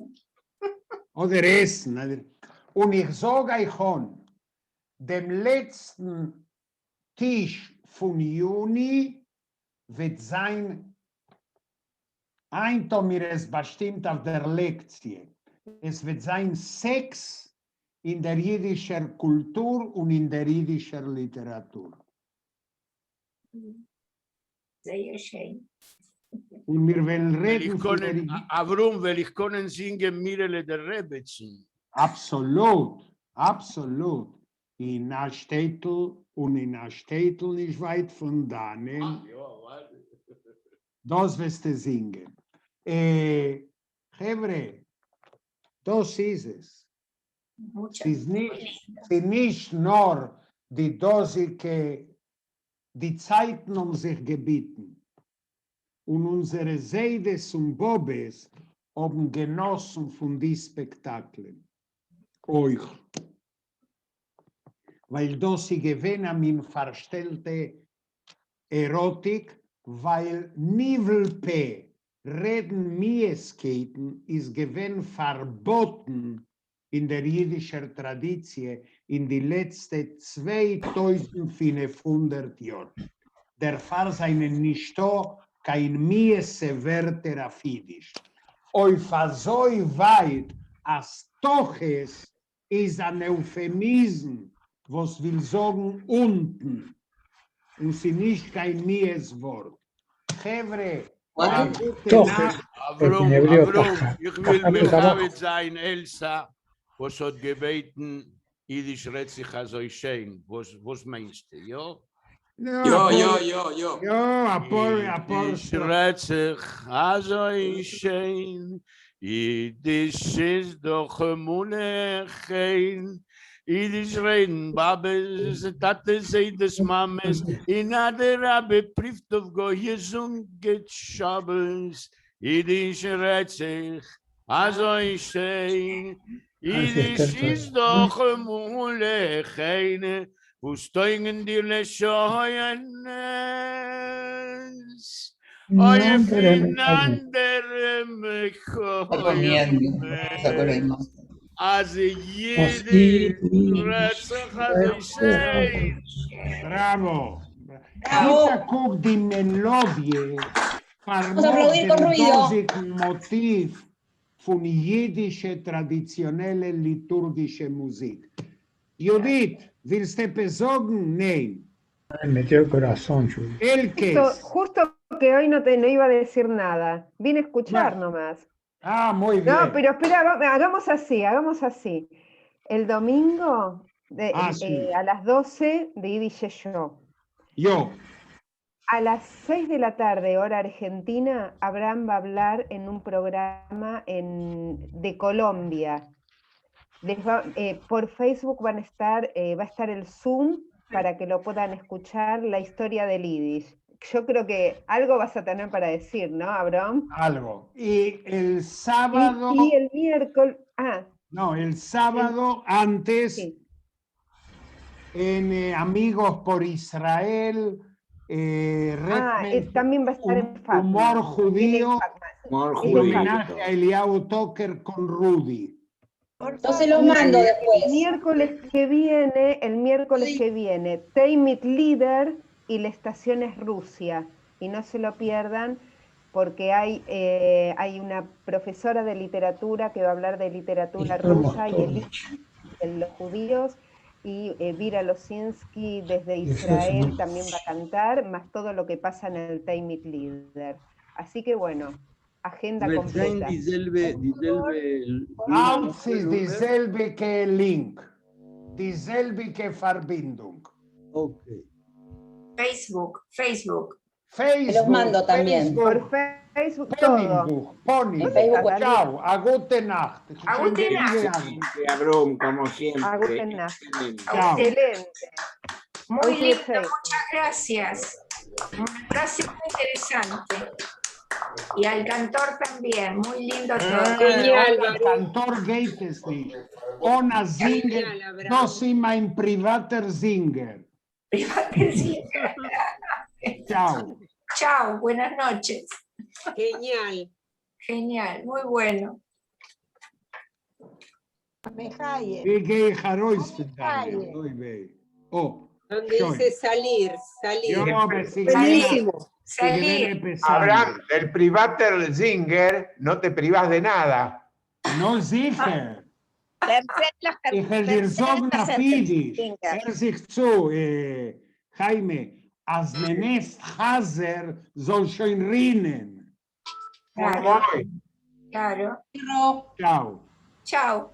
אדער עסן, אדער. און איך זאג אייך אן, דעם לעצטן טיש פון יוני וועט זיין היינט האבן מיר עס באשטימט אויף דער לעקציע, עס וועט זיין סעקס אין דער אידישער קולטור און אין דער אידישער ליטעראטור. זייער שיין. און מיר וועלן רעדן פון דער. אברהם, וועל איך קענען זינגען מירעלע דער רעבעצן? אבסאלוט! אבסאלוט! אין א שטעטל און אין א שטעטל נישט ווייט פון דאנען. דאס וועסטו זינגען. חברה, דאס איז עס. ס'איז נישט, ס'איז נישט נאר די דאזיגע, די צייטן האבן זיך געביטן, און אונזערע זיידעס און באבעס האבן גענאסן פון די ספעקטאקלען אויך, ווייל דאס איז געווען א מין פארשטעלטע עראטיק, ווייל ניבול פה, רעדן מיאוסקייטן איז געווען פארבאטן אין דער אידישער טראדיציע אין די לעצטע 2500 יאר, דערפאר זענען נישטא קיין מיאוסע ווערטער אויף אידיש, אויף אזוי ווייט אז תחת איז אן עופעמיזם וואס וויל זאגן אונטן, און ס'נישט קיין מיאוס ווארט. חברה, א גוטע נאכט. אברהם, אברהם, איך וויל מכבד זיין עלסא וואס האט געבעטן אידיש רעדט זיך אזוי שיין, וואס מיינסטו, יא? יא יא יא יא. יא, אפאר אפאר. אידיש רעדט זיך אזוי שיין, אידיש איז דאך מלא חן, אידיש רעדן באבעס טאטעס זיידעס מאמעס, און אדרבה פריווט אויף גויאיש און גוט שבת, אידיש רעדט זיך אזוי שיין, אידיש איז דאך מלא חן, וואס טויגן דיר לשונות אויף אין אנדערע מקומות, אז אידיש רעדט זיך אזוי שיין. בראווא! גיט א קוק די מעלאדיע פארמאגט דעם דאזיגן מאטיוו פון יידישע טראדיציאנעלע ליטורגישע מוזיק. יהודית, ווילסט עפעס זאגן? ניין. Metió el corazón, Judith. Elkes. Justo que hoy no, te, no iba a decir nada. Vine a escuchar nomás. Ah, muy bien. No, pero espera, hagamos así, hagamos así. El domingo de, Ah, sí. a las 12 de Yiddish Show. Yo. A las 6 de la tarde, hora argentina, Abraham va a hablar en un programa de Colombia. Por Facebook va a estar el Zoom para que lo puedan escuchar, la historia del Yiddish. Yo creo que algo vas a tener para decir, ¿no, Abraham? Algo. Y el sábado... Y el miércoles... Ah. No, el sábado antes, Sí. en Amigos por Israel... Ah, Redman, también va a estar en Fátima. Humor Viene en judío, Fátima. Humor en judío. homenaje a Eliahu Toker con Rudy. Yo se lo mando El después. miércoles que viene, el miércoles Sí. que viene, Teimit Líder y la estación es Rusia. Y no se lo pierdan porque hay una profesora de literatura que va a hablar de literatura Estamos rusa y todos. el los judíos. Y Vira Losinski desde Y eso es Israel un también va a cantar, más todo lo que pasa en el Teimit Líder. Así que bueno, agenda Wird sein completa. dieselbe, dieselbe Auf ist dieselbe Link, dieselbe Verbindung. Okay. Facebook, Facebook. Te los mando también. Por Facebook todo. Ponybuch, Pony. En Facebook. Chao, a gute Nacht. A gute Nacht. Excelente, Abraham, como siempre. A gute Nacht. Excelente. Chao. Excelente. Muy Hoy sí lindo, es muchas gracias. Una clase muy interesante. Y al cantor también, muy lindo todo. Genial, Ohne Baruch. Kantor geht es nicht. Ohne Singer, Genial, Abraham. das ist mein privater Singer. Privater Singer. Chao. Chao, buenas noches. Genial. Genial, muy bueno. Wie gehe ich heraus von da? Oi, weh. Oh, Donde schön. dice salir, salir. Ja, aber sie Buenísimo. Salir. Abraham, del Privater Singer no te privás de nada. No sicher. Ich will dir sagen auf Jiddisch. Hör sich zu, äh, Jaime, als man esst Chaser, soll schon rinnen. Claro, claro. Ciao. Chao.